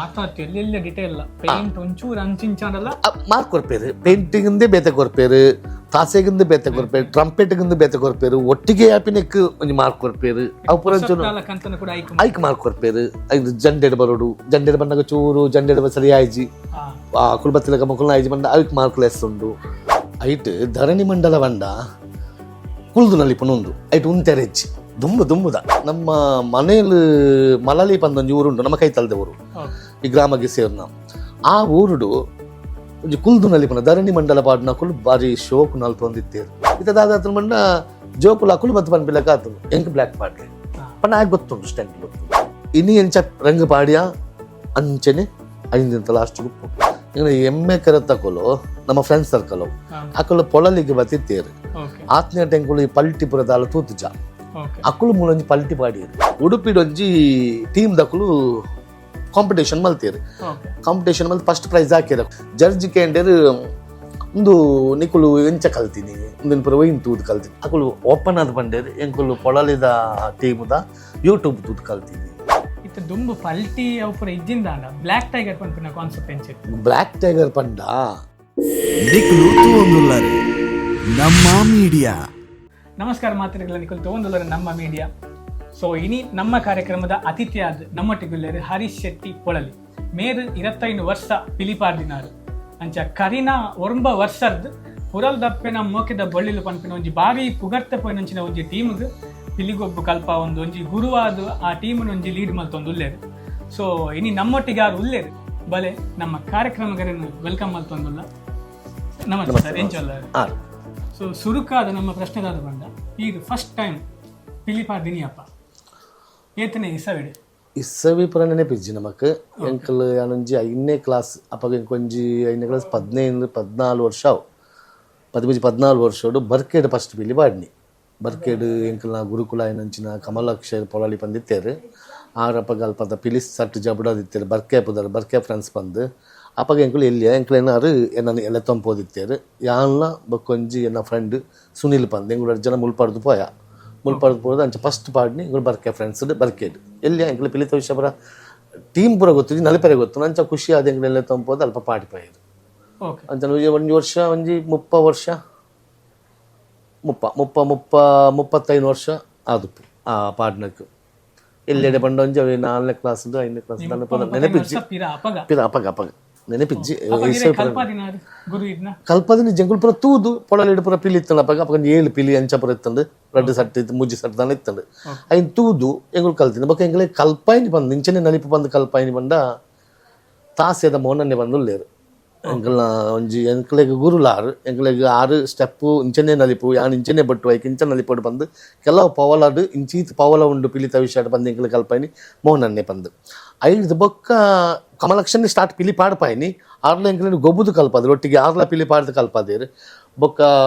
ಆತ ಎಲ್ಲೆಲ್ಲ detail paint ಒಂಚೂರು ಅಂಚಿಂಚಾಂಡಲ್ಲ. ಮಾರ್ಕ್ ಕೊರ್ಪೇರು. ಪೇಂಟಿಂಗಿಂದೇ ಬೇತೆ ಕೊರ್ಪೇರು, ತಾಸೆಗಿಂದ ಬೇತೆ ಕೊರ್ಪೇರು, ಟ್ರಂಪೆಟ್ಗಿಂದ ಬೇತೆ ಕೊರ್ಪೇರು. ಒಟ್ಟಿಗೆ ಆಪಿನೆಕ್ ಒಂಜಿ ಮಾರ್ಕ್ ಕೊರ್ಪೇರು. ಅವು ಪೂರ ಒಂಚೂರು ಕಂತನ ಕೂಡ ಐಕ್. ಐಕ್ ಮಾರ್ಕ್ ಕೊರ್ಪೇರು. ಐದು ಜಂಡೆಡ್ ಬರೋಡು. ಜಂಡೆಡ್ ಬಂದಾಗ ಚೂರು ಜಂಡೆಡ್ ಸರಿ ಆಯ್ಜಿ, ಕುಲ್ಬತ್ತಿಲಕ ಮೊಕಲ್ನ ಆಯ್ಜಿ ಬಂದ ಐಕ್ ಮಾರ್ಕ್ ಲೆಸ್ ಉಂಡು. ಐಟ್ ಧರಣಿ ಮಂಡಲ ಬಂಡ ಕುಲ್ದು ನಲಿಪುನ ಉಂದು. ಐಟ್ ಉಂತೆರೆಚ್ಚಿ ದುಂಬು ದುಂಬುದ ನಮ್ಮ ಮನೇಲಿ ಮಲಲಿ ಪಂದೊಂಜಿ ಊರುಂಡು, ನಮ್ಮ ಕೈತಲ್ದ ಊರು. ಈ ಗ್ರಾಮಗೆ ಸೇರ್ನ ಆ ಊರುಡು ಒಂಜಿ ಕುಲ್ದು ನಲಿಪುನ ಧರಣಿ ಮಂಡಲ ಪಾಡಿನ ಕುಲು ಬಾರಿ ಶೋಕು ನಲ್ತೊಂದಿತ್ತೇರು. ಇತ್ತ ದಾದಾತ್ರ ಮಂಡ ಜೋಕುಲು ಅಕುಲು ಬತ್ತು ಪನ್ಪಿಲಕ ಆತು ಎಂಕ್ ಬ್ಲ್ಯಾಕ್ ಪಾಡ್ಲೆ ಪಂಡ ಆಯ್ತು ಗೊತ್ತುಂಟು, ಸ್ಟೆಂಟ್ ಗೊತ್ತುಂಟು. ಇನಿ ಎಂಚ ರಂಗ್ ಪಾಡಿಯ ಅಂಚನೆ ಐದಿಂತ ಲಾಸ್ಟ್ ಗುಪ್ಪು. ಇನ್ನು ಎಮ್ಮೆ ಕರೆತಕೊಲು ನಮ್ಮ ಫ್ರೆಂಡ್ಸ್ ಸರ್ಕಲ್ ಅಕುಲು ಪೊಳಲಿಗೆ ಬತ್ತಿತ್ತೇರು. ಆತ್ನ ಟೆಂಕುಲು ಈ ಪಲ್ಟಿ ಪುರದಾಲ ತೂತುಜ. ಅಕುಲು ಮೂಲೊಂಜಿ ಪಲ್ಟಿ ಪಾಡಿಯರು. ಉಡುಪಿಡೊಂಜಿ ಟೀಮ್ ದಕುಲು ಕಾಂಪಿಟೇಷನ್ ಮಲ್ತೇರು. ಕಾಂಪಿಟೇಷನ್ ಮಲ್ತ್ ಫಸ್ಟ್ ಪ್ರೈಸ್ ಹಾಕಿರ. ಜಡ್ಜ್ ಕೇಂಡೇರು, ಉಂದು ನಿಕುಲು ಎಂಚ ಕಲ್ತೀನಿ, ಉಂದೆನ್ ಪೂರ ಒಯಿನ್ ತೂದು ಕಲ್ತೀನಿ? ಅಕುಲು ಓಪನ್ ಆದ್ ಪಂಡೇರು, ಎಂಕುಲು ಪೊಳಲಿದ ಟೀಮುದ ಯೂಟ್ಯೂಬ್ ತೂದು ಕಲ್ತೀನಿ. ಇತ್ತ ದುಂಬು ಪಲ್ಟಿ ಅವು ಪೂರ ಇಜ್ಜಿಂದಾಂಡ ಬ್ಲ್ಯಾಕ್ ಟೈಗರ್ ಪನ್ಪಿನ ಕಾನ್ಸೆಪ್ಟ್ ಎಂಚಿತ್ತು? ಬ್ಲ್ಯಾಕ್ ಟೈಗರ್ ಪಂಡ ನಿಕ್ಲು ತೂವೊಂದುಲ್ಲರ್ ನಮ್ಮ ಮೀಡಿಯಾ. ನಮಸ್ಕಾರ ಮಾತೃಗಳ, ನಿಕುಲು ತೂವೊಂದುಲ್ಲರ್ ನಮ್ಮ ಮೀಡಿಯಾ. ಸೊ ಇನಿ ನಮ್ಮ ಕಾರ್ಯಕ್ರಮದ ಅತಿಥಿಯಾದ ನಮ್ಮೊಟ್ಟಿಗುಲ್ಲೇರು ಹರೀಶ್ ಶೆಟ್ಟಿ ಪೊಳಲಿ. ಮೇರು 25 ವರ್ಷ ಪಿಲಿಪಾರ್ದಿನಾರು. ಅಂಚ ಕರಿನ 9 ವರ್ಷರ್ದ್ ಪುರಲ್ ದಪ್ಪೆನ ಮೋಕೆದ ಬೊಳ್ಳಿಲು ಪನ್ಪಿನ ಒಂಜಿ ಬಾರಿ ಪುಗರ್ತೆ ಪೋಯಿನಂಚಿನ ಒಂಜಿ ಟೀಮ್ಗ್ ಪಿಲಿಗೊಬ್ಬು ಕಲ್ಪ ಒಂದು ಒಂಜಿ ಗುರುವಾದ ಆ ಟೀಮ್ನ ಒಂಜಿ ಲೀಡ್ ಮಲ್ತೊಂದು ಉಲ್ಲೇರು. ಸೊ ಇನಿ ನಮ್ಮೊಟ್ಟಿಗೆ ಯಾರು ಉಲ್ಲೇರು, ಬಲೆ ನಮ್ಮ ಕಾರ್ಯಕ್ರಮಗರನ್ನು welcome ಮಲ್ತೊಂದುಲ್ಲ. ನಮಸ್ತೆ ಸರ್, ಎಂಚೊಲ್ಲ? ಆರು. ಸೊ ಸುರುಕಾದ ನಮ್ಮ ಪ್ರಶ್ನೆದಾದ ಬಂದ ಈಗ ಫಸ್ಟ್ ಟೈಮ್ ಪಿಲಿಪಾರ್ದಿನಿಯಪ್ಪ, ಏತನೇ ಇಸವಿಡು? ಇಸವಿ ಪುರ ನೆನಪಿಜ್ಜಿ ನಮಕ್. ಎಂಕಲ್ ಯಾನೊಂಜಿ 5ನೇ ಕ್ಲಾಸ್ ಅಪಗ. ಎಂಕೊಂಜಿ 5ನೇ ಕ್ಲಾಸ್, 15 14 ವರ್ಷ ಅವು, 13 14 ವರ್ಷಡು ಬರ್ಕೇಡ್ ಫಸ್ಟ್ ಪಿಲಿ ಪಾಡ್ನಿ. ಬರ್ಕೇಡ್ ಎಂಕಲ್ನ ಗುರುಕುಲ ಏನಂಚಿನ ಕಮಲಾಕ್ಷರ ಪೊಳಲಿ ಪಂದಿತ್ತೇರು. ಆರಪ್ಪಗ ಅಲ್ಪದ ಪಿಲಿ ಸಟ್ ಜಬಡದಿತ್ತೇರು. ಬರ್ಕೆ ಪುದರ್ ಬರ್ಕೆ ಫ್ರೆಂಡ್ಸ್ ಬಂದು. ಅಪಗ ಎಂಕುಲು ಎಲ್ಲಿ ಎಂಕುಲು ಏನಾರು ಎನ್ನ ಎಲ್ಲ ತಂಪೋದಿತ್ತೇರು. ಯಾನ್ಲ ಬೊಕ್ಕೊಂಜಿ ಎನ್ನ ಫ್ರೆಂಡ್ ಸುನಿಲ್ ಪಂದ್, ಎಂಕುಲು ಜನ ಮುಲ್ಪಾಡ್ದು ಪೋಯ. ಮುಲ್ಪಾಡ್ದು ಪೋದು ಅಂಚ ಫಸ್ಟ್ ಪಾಡ್ನಿ ಎಂಕುಲು ಬರ್ಕೆ ಫ್ರೆಂಡ್ಸ್ ಬರ್ಕೇಡ್. ಎಲ್ಲಿ ಎಂಕುಲು ಪಿಲಿತ ವಿಷಯ ಪುರ ಟೀಮ್ ಪೂರ ಗೊತ್ತು, ನಲಿಪೆರೆ ಗೊತ್ತು. ಅಂಚ ಖುಷಿ ಆದ ಎಂಕುಲು ಎಲ್ಲ ತಂಪೋದು ಅಲ್ಪ ಪಾಡಿ ಪೋಯೆರ್. ಅಂಚ ಒಂಜಿ ಒಂಜಿ ವರ್ಷ, ಒಂಜಿ 30 ವರ್ಷ, ಮುಪ್ಪ ಮುಪ್ಪ ಮುಪ್ಪ 35 ವರ್ಷ ಆದುಪ್ಪು ಆ ಪಾಡ್ನಕ್. ಎಲ್ಲೆಡೆ ಪಂಡ ಒಂಜಿ ಅವೆ 4ನೇ ಕ್ಲಾಸ್, 5ನೇ ಕ್ಲಾಸ್ ನೆನಪಿಜ್ಜಿ. ವರ್ಷ ಪಿರ ಅಪಗ? ಪಿರ ಅಪಗ ಅಪಗ ನೆನಪಿಜ್ಜಿ. ಅಪಗ ಇರೆ ಕಲ್ಪಾದಿನಾರು ಗುರು ಇದ್ನ? ಕಲ್ಪದಿನ ಜಂಗುಲ್ ಪೂರ ತೂದು. ಪೊಳಲಿಡ್ ಪೂರ ಪಿಲಿ ಇತ್ತಂಡ ಅಪಗ. ಅಪಗ ಒಂಜಿ 7 ಪಿಲಿ ಅಂಚ ಪೂರ ಇತ್ತಂಡು. ರಡ್ಡ್ ಸಟ್ ಇತ್ತು, ಮೂಜಿ ಸಟ್ ದಾನ ಇತ್ತಂಡು. ಐನ್ ತೂದು ಎಂಗುಲು ಕಲ್ತಿನ. ಬೊಕ್ಕ ಎಂಗ್ಲೆ ಕಲ್ಪಾಯಿನಿ ಬಂದು ಇಂಚನೆ ನಲಿಪು ಬಂದು ಕಲ್ಪಾಯಿನಿ ಬಂಡ ತಾಸೆದ ಮೋನನ್ನೆ ಬಂದು ಉಲ್ಲೇರು. ಎಂಕಲ್ನ ಒಂಜಿ ಎಂಕ್ಲೆಗ್ ಗುರುಲಾರು. ಎಂಕ್ಲೆಗ್ ಆರು ಸ್ಟೆಪ್ಪು ಇಂಚನೆ ನಲಿಪು, ಯಾನ್ ಇಂಚನೆ ಬಟ್ಟು, ಐಕ್ ಇಂಚ ನಲಿಪೋಡು ಬಂದು, ಕೆಲವು ಪವಲಾಡು ಇಂಚೀತ್ ಪವಲ ಉಂಡು ಪಿಲಿತ ವಿಷಯ ಬಂದು ಎಂಕ್ಲೆ ಕಲ್ಪಾಯಿನಿ ಮೋನನ್ನೆ ಬಂದು. ಐದು ಬೊಕ್ಕ ಕಮಲಕ್ಷಣೆ ಸ್ಟಾರ್ಟ್ ಪಿಲಿ ಪಾಡ್ಪಾಯಿನಿ. ಆರ್ಲ ಎಂಕ್ಲೆನ್ ಗೊಬ್ಬುದು ಕಲ್ಪಾದ್ರು. ಒಟ್ಟಿಗೆ ಆರ್ಲ ಪಿಲಿ ಪಾಡ್ದು ಕಲ್ಪಾದೇರು. ಬೊಕ್ಕ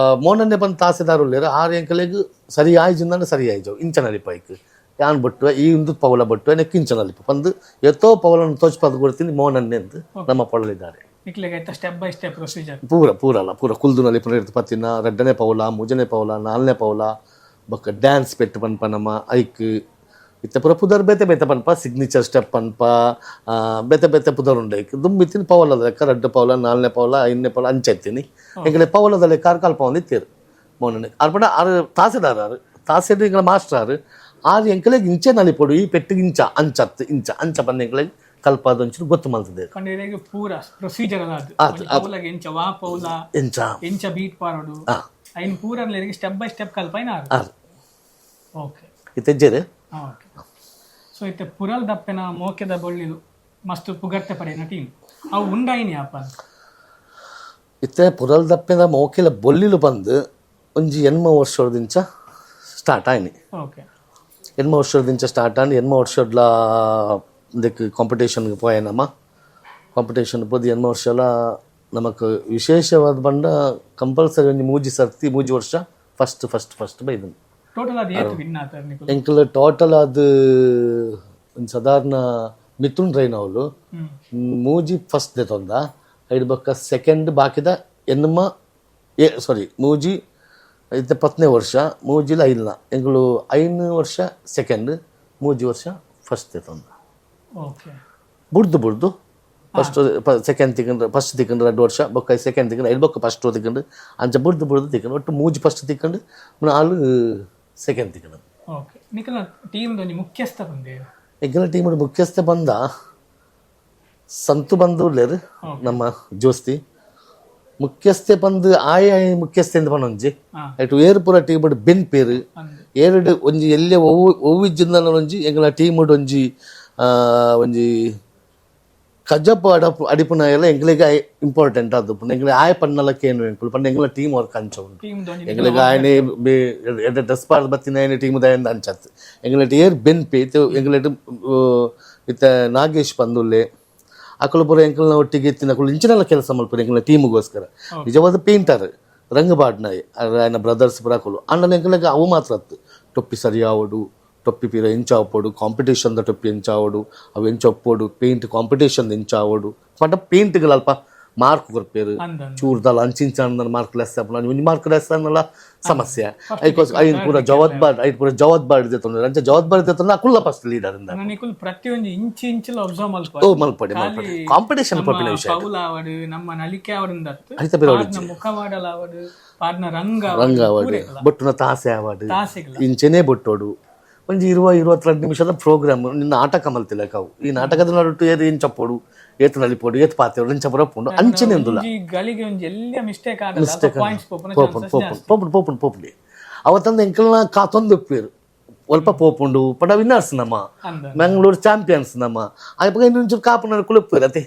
ಮೋನನ್ನೆ ಬಂದು ತಾಸೆದಾರು ಉಲ್ಲೇರು. ಆರು ಎಂಕ್ಲೆಗ್ ಸರಿ ಆಯ್ಜಿಂದಾಂಡ ಸರಿ ಆಯ್ಜವು. ಇಂಚ ನಲಿಪು, ಐಕ್ ಯಾನ್ ಬಟ್ಟು, ಈ ಇಂದು ಪವಲ ಬಟ್ಟು, ನೆಕ್ ಇಂಚ ನಲಿಪು ಬಂದು, ಎತ್ತೋ ಪವಲನ್ನು ತೋಚ್ಪಾದ್ ಕೊಡ್ತೀನಿ ಮೋನನ್ನೆ ಅಂತ ನಮ್ಮ ಪೊಳಲಿದ್ದಾರೆ. ನಿಕ್ಲೆಗ್ ಐತ step by step procedure? ಪೂರ ಪೂರ ಅಲ್ಲ, ಪೂರ ಕುಲ್ದು ನಲಿಪುನ ಇರ್ತು ಪತ್ತಿನ ರಡ್ಡನೇ ಪೌಲ, ಮೂಜನೇ ಪೌಲ, ನಾಲ್ನೇ ಪೌಲ, ಬೊಕ್ಕ ಡ್ಯಾನ್ಸ್ ಪೆಟ್ಟು ಪನ್ಪ ನಮ್ಮ. ಐಕ್ ಇತ್ತೆ ಪೂರ ಪುದರ್ ಬೇತೆ ಬೇತೆ ಪನ್ಪ, ಸಿಗ್ನೇಚರ್ ಸ್ಟೆಪ್ ಪನ್ಪ, ಬೇತೆ ಬೇತೆ ಪುದರ್ ಉಂಡು. ಐಕ್ ದುಂಬು ಇತ್ತಿನ ಪೌಲದ ಲೆಕ್ಕ ರಡ್ಡು ಪೌಲ, ನಾಲ್ನೇ ಪೌಲ, ಐದನೇ ಪೌಲ ಅಂಚ ಇತ್ತೀನಿ. ಎಂಕಲೆ ಪೌಲದ ಲೆಕ್ಕ ಆರು ಕಲ್ಪ ಇತ್ತೀರು ಮೋನನೆ. ಆರ್ ಪಂಡ ಆರು ತಾಸೆದಾರ. ಆರು ತಾಸೆಡ್ ಎಂಕಲ ಮಾಸ್ಟರ್ ಆರು. ಆರು ಎಂಕಲೆಗ್ ಇಂಚೆ ನಲಿಪೊಡು, ಈ ಪೆಟ್ಟಿಗೆ ಇಂಚ ಅಂಚತ್ತು ಇಂಚ ಅಂಚ ಬಂದು ಎಂಕಲೆಗ್ ಕಲ್ಪಾದ ಒಂಚೂರು ಗೊತ್ತು ಮಲ್ತದೆ. ಕಂಡಿರೆಗ್ ಪೂರ ಪ್ರೊಸೀಜರ್ ಅಲ್ಲ ಅದು. ಆತು. ಪೌಲಗ್ ಎಂಚ ವಾ ಪೌಲ, ಎಂಚ ಎಂಚ ಬೀಟ್ ಪಾರೋಡು, ಐನ್ ಪೂರ step by step ಕಲ್ಪಾಯಿನ ಆರು. ಆರು. ಇತ್ತೆಜ್ಜೇರು. ಓಕೆ, ಸೊ ಇತ್ತೆ ಪುರಲ್ ದಪ್ಪೆನ ಮೋಕೆದ ಬೊಳ್ಳಿಲು ಮಸ್ತ್ ಪುಗರ್ತೆ ಪಡೆಯಿನ ಟೀಮ್. ಅವು ಉಂಡಾಯಿನಿ ಅಪ್ಪ? ಇತ್ತೆ ಪುರಲ್ ದಪ್ಪೆದ ಮೋಕೆಲ ಬೊಲ್ಲಿಲು ಬಂದು ಒಂಜಿ 80 ವರ್ಷದಿಂಚ ಸ್ಟಾರ್ಟ್ ಆಯ್ನಿ. 80 ವರ್ಷದಿಂಚ ಸ್ಟಾರ್ಟ್ ಆಂಡ್ 80 ವರ್ಷಡ್ಲ ಇದಕ್ಕೆ ಕಾಂಪಿಟೇಷನ್ಗೆ ಪೋಯನಮ್ಮ. ಕಾಂಪಿಟೇಷನ್ ಪೋದು 80 ವರ್ಷಲ ನಮಕ್ ವಿಶೇಷವಾದ ಬಂಡ ಕಂಪಲ್ಸರಿ ಒಂಜಿ ಮೂಜಿ ಸರ್ತಿ, 3 ವರ್ಷ first first first ಬೈದನು. Total ಅದು ಏತ್ ವಿನ್ ಆತ ನಿಕುಲು? ಎಂಕಲ್ ಟೋಟಲ್ ಅದು ಒಂದು ಸಾಧಾರಣ ಮಿಥುನ್ ರೈನ್ ಅವಳು ಮೂಜಿ ಫಸ್ಟ್ ದೆತೊಂದ. ಐದು ಬೊಕ್ಕ ಸೆಕೆಂಡ್ ಬಾಕಿದ ಎನ್ಮ ಏ ಸಾರಿ ಮೂಜಿ. ಇತ್ತೆ 10ನೇ ವರ್ಷ, ಮೂಜಿಲ ಐಲ್ನ ಎಂಕುಲು 5 ವರ್ಷ ಸೆಕೆಂಡ್, 3 ವರ್ಷ ಫಸ್ಟ್ ದೆತೊಂದ. ಬುಡ್ದು ಬುಡ್ದು ಫಸ್ಟ್ ಸೆಕೆಂಡ್ ತಿಕ್ಕಂಡ್ರೆ ಫಸ್ಟ್ ತಿಕ್ಕಂಡ್ರೆ 2 ವರ್ಷ ಬೊಕ್ಕ ಸೆಕೆಂಡ್ ತಿಕ್ಕಂಡು ಐದು ಬೊಕ್ಕ ಫಸ್ಟ್ ತಿಕ್ಕಂಡು ಅಂಚ ಬುಡ್ದು ಬುಡ್ದು ತಿಕ್ಕಂಡು ಒಟ್ಟು ಮೂಜಿ ಫಸ್ಟ್ ತಿಕ್ಕಂಡು ನಾಲ್ ಸೆಕೆಂಡ್ ತಿಕ್ಕಂಡು. ಓಕೆ, ನಿಕಲ್ನ ಟೀಮ್ ಒಂಜಿ ಮುಖ್ಯಸ್ಥ ಬಂದೆ? ಎಂಕಲ್ನ ಟೀಮ್ ಮುಖ್ಯಸ್ಥ ಬಂದ ಸಂತು ಬಂದು ಉಲ್ಲೇರು ನಮ್ಮ ಜೋಸ್ತಿ ಮುಖ್ಯಸ್ಥೆ ಬಂದು ಆಯ ಮುಖ್ಯಸ್ಥೆ ಅಂತ ಪನೊಂಜಿ ಐಟು ಏರು ಪೂರ ಟೀಮ್ ಬೆನ್ ಪೇರು ಏರುಡು ಒಂಜಿ ಎಲ್ಲೆ ಒವ್ವು ಒವ್ವಿಜ್ಜಿಂದ ಒಂಜಿ ಎಂಕಲ್ನ ಟೀಮ್ ಒಂಜಿ ಒಂಜಿ ಕಜಪ್ಪ ಅಡಪು ಅಡಿಪುನ ಎಲ್ಲ ಎಂಕ್ಲೆಗ್ ಇಂಪಾರ್ಟೆಂಟ್ ಅದು ಎಂಕ್ಲೆ ಆಯ ಪನ್ನಲ ಕೇನು ಎಂಕುಲು ಪಂಡ ಎಂಕ್ಲ ಟೀಮ್ ವರ್ಕ್ ಅಂಚ ಉಂಟು. ಟೀಮ್ ಒಂಜಿ ಎಂಕ್ಲೆಗ್ ಆಯನೆ ಎಡ್ಡೆ ಡ್ರೆಸ್ ಪಾಡ್ ಬತ್ತಿನ ಆಯನೆ ಟೀಮ್ ದಾಯಂದ ಅಂಚತ್ ಎಂಕ್ಲೆಟ್ ಏರ್ ಬೆನ್ ಪೇ ಎಂಕ್ಲೆಟ್ ಇತ್ತ ನಾಗೇಶ್ ಪಂದುಲ್ಲೆ ಅಕುಲು ಪೂರ ಎಂಕಲ್ನ ಒಟ್ಟಿಗೆ ಇತ್ತಿನ ಅಕುಲು ಇಂಚಿನೆಲ್ಲ ಕೆಲಸ ಮಲ್ಪುರು ಎಂಕಲ್ನ ಟೀಮ್ಗೋಸ್ಕರ. ನಿಜವಾದ ಪೇಂಟರ್ ರಂಗ ಬಾಡ್ನಾಯ್ ఆయన ಬ್ರದರ್ಸ್ ಪೂರ ಅಕುಲು ಅಂಡಲ ಎಂಕಲೆಗ್ ಅವು ಮಾತ್ರ ಅತ್ತು ಟೊಪ್ಪಿ ಸರಿಯಾವಡು ಟೊಪ್ಪಿ ಪೀರ ಎಂಚಾವಪೋಡು ಕಾಂಪಿಟೇಷನ್ the ಟೊಪ್ಪಿ ಎಂಚಾವಡು ಅವು ಎಂಚೊಪ್ಪೋಡು ಪೇಂಟ್ ಕಾಂಪಿಟೇಷನ್ ಎಂಚಾವಡು ಪಂಡ ಪೇಂಟ್ಗಳು ಅಲ್ಪ ಮಾರ್ಕ್ ಕೊರ್ಪೇರು ಅಂದ ಚೂರ್ದಲ್ಲ ಅಂಚಿಂಚ ಮಾರ್ಕ್ ಲೆಸ್ ಆಪುಂಡು ಒಂಜಿ ಮಾರ್ಕ್ ಲೆಸ್ ಅನ್ನಲ್ಲ ಸಮಸ್ಯೆ. ಐಕೋಸ್ ಐನ್ ಪೂರ ಜವಾಬ್ದಾರಿ ಐನ್ ಪೂರ ಜವಾಬ್ದಾರಿ ದೆತ್ತೊಂದು ಅಂಚ ಜವಾಬ್ದಾರಿ ದೆತ್ತೊಂದು ಅಕುಲ್ಲ ಫಸ್ಟ್ ಲೀಡರ್ ಇಂದ. ನಿಕುಲ್ ಪ್ರತಿಯೊಂದು ಇಂಚು ಇಂಚುಲ ಒಬ್ಸರ್ವ್ ಮಲ್ಪ. ಓ ಮಲ್ಪಡೆ ಮಲ್ಪಡೆ ಕಾಂಪಿಟೇಷನ್ ಪಪಿನ ವಿಷಯ. ಪೌಲ್ ಆವಡು ನಮ್ಮ ನಲಿಕೆ ಆವಡು ಐತ ಬೇರೆ ಪಾಡ್ನ ಮುಖವಾಡಲ ಆವಡು ಪಾಡ್ನ ರಂಗ ಆವಡು, ರಂಗ ಆವಡು ಬೊಟ್ಟುನ ತಾಸೆ ಆವಡು ತಾಸೆಗ್ಲ. ಇಂಚೆನೇ ಬೊಟ್ಟೋಡು ಒಂಜಿ 20-22 ನಿಮಿಷದ ಪ್ರೋಗ್ರಾಮ್ ನಿನ್ನ ನಾಟಕ ಮಲ್ತಿಲ್ಲ ಅವು ಈ ನಾಟಕದ ನಡುಟು ಏರು ಇಂಚಪ್ಪೋಡು ಏತು ನಲಿಪೋಡು ಏತು ಪಾತೆಡು ಇಂಚ ಪುರ ಅಂಚೆನೆ ಉಂದುಲ್ಲ. ಒಂಜಿ ಗಳಿಗೆ ಒಂಜಿ ಎಲ್ಲ ಮಿಸ್ಟೇಕ್ ಆಡಲ್ಲ ಪಾಯಿಂಟ್ಸ್ ಪೋಪುನ ಪೋಪುಂಡು ಪೋಪುಂಡು ಪೋಪುಂಡು ಪೋಪುಂಡು ಪೋಪುಂಡು ಅವತ್ತಂದು ಎಂಕಲ್ನ ಕಾತೊಂದು ಉಪ್ಪೇರು ಒಲ್ಪ ಪೋಪುಂಡು ಪಂಡ ವಿನ್ನರ್ಸ್ ನಮ್ಮ ಅಂದ ಮಂಗಳೂರು ಚಾಂಪಿಯನ್ಸ್ ನಮ್ಮ ಅಯ್ಯಪ್ಪ ಇನ್ನೊಂಚೂರು ಕಾಪುನ ಕುಲುಪ್ಪೇರು ಅತೆ.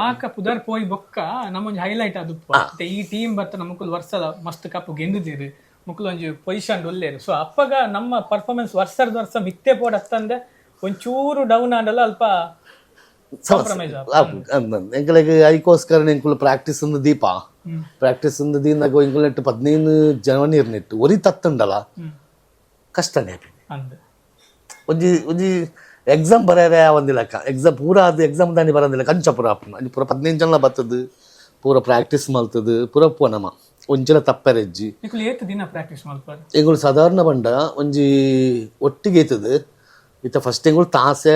ಪಾಕ ಪುದರ್ ಪೋಯಿ ಬೊಕ್ಕ ನಮ್ಮೊಂಜಿ ಹೈಲೈಟ್ ಅದು ಈ ಟೀಮ್ ಬತ್ತ ನಮಕುಲು ವರ್ಷದ ಮಸ್ತ್ ಕಪ್ಪು ಗೆಂದಿದ್ದೀರಿ ಮುಕುಲು ಒಂಜಿ ಪೊಸಿಷನ್ ಒಲ್ಲೇರು. ಸೊ ಅಪ್ಪಗ ನಮ್ಮ ಪರ್ಫಾರ್ಮೆನ್ಸ್ ವರ್ಷದ ವರ್ಷ ಮಿತ್ತೆ ಪೋಡ್ ಅತ್ತಂದೆ ಒಂಚೂರು ಡೌನ್ ಆಂಡಲ ಅಲ್ಪ ಕಾಂಪ್ರಮೈಸ್. ಎಂಕಲೆಗ್ ಐಕೋಸ್ಕರ ಎಂಕುಲು ಪ್ರಾಕ್ಟೀಸ್ ಅಂದು ದೀಪ ಪ್ರಾಕ್ಟೀಸ್ ಅಂದು ದೀನಾಗ ಎಂಕುಲು ನೆಟ್ಟು 15 ಜನವರಿ ನೆಟ್ಟು ಒರಿ ತತ್ತುಂಡಲ ಕಷ್ಟನೇ. ಅಂದ ಒಂಜಿ ಒಂಜಿ ಎಕ್ಸಾಮ್ ಬರೆಯರೆ ಒಂದಿಲ್ಲಕ್ಕ ಎಕ್ಸಾಮ್ ಪೂರ ಅದು ಎಕ್ಸಾಮ್ ದಾನಿ ಬರಂದಿಲ್ಲ ಕಂಚ ಪೂರ ಆಪುಂಡು ಅಂಚ ಪೂರ 15 ಜನ ಬತ್ತದು ಪೂರ ಪ್ರಾಕ್ಟೀಸ್ ಮಲ್ತದು ಪೂರ ಪೋ ನಮ ಒಂಜಿಲ ತಪ್ಪರೆಜ್ಜಿ. ನಿಕುಲು ಏತ್ ದಿನ ಪ್ರಾಕ್ಟೀಸ್ ಮಲ್ಪಾರ? ಎಂಗುಲು ಸಾಧಾರಣ ಬಂಡ ಒಂಜಿ ಒಟ್ಟಿಗೆ ಐತದ ಇತ್ತ ಫಸ್ಟ್ ಎಂಗುಲು ತಾಸೆ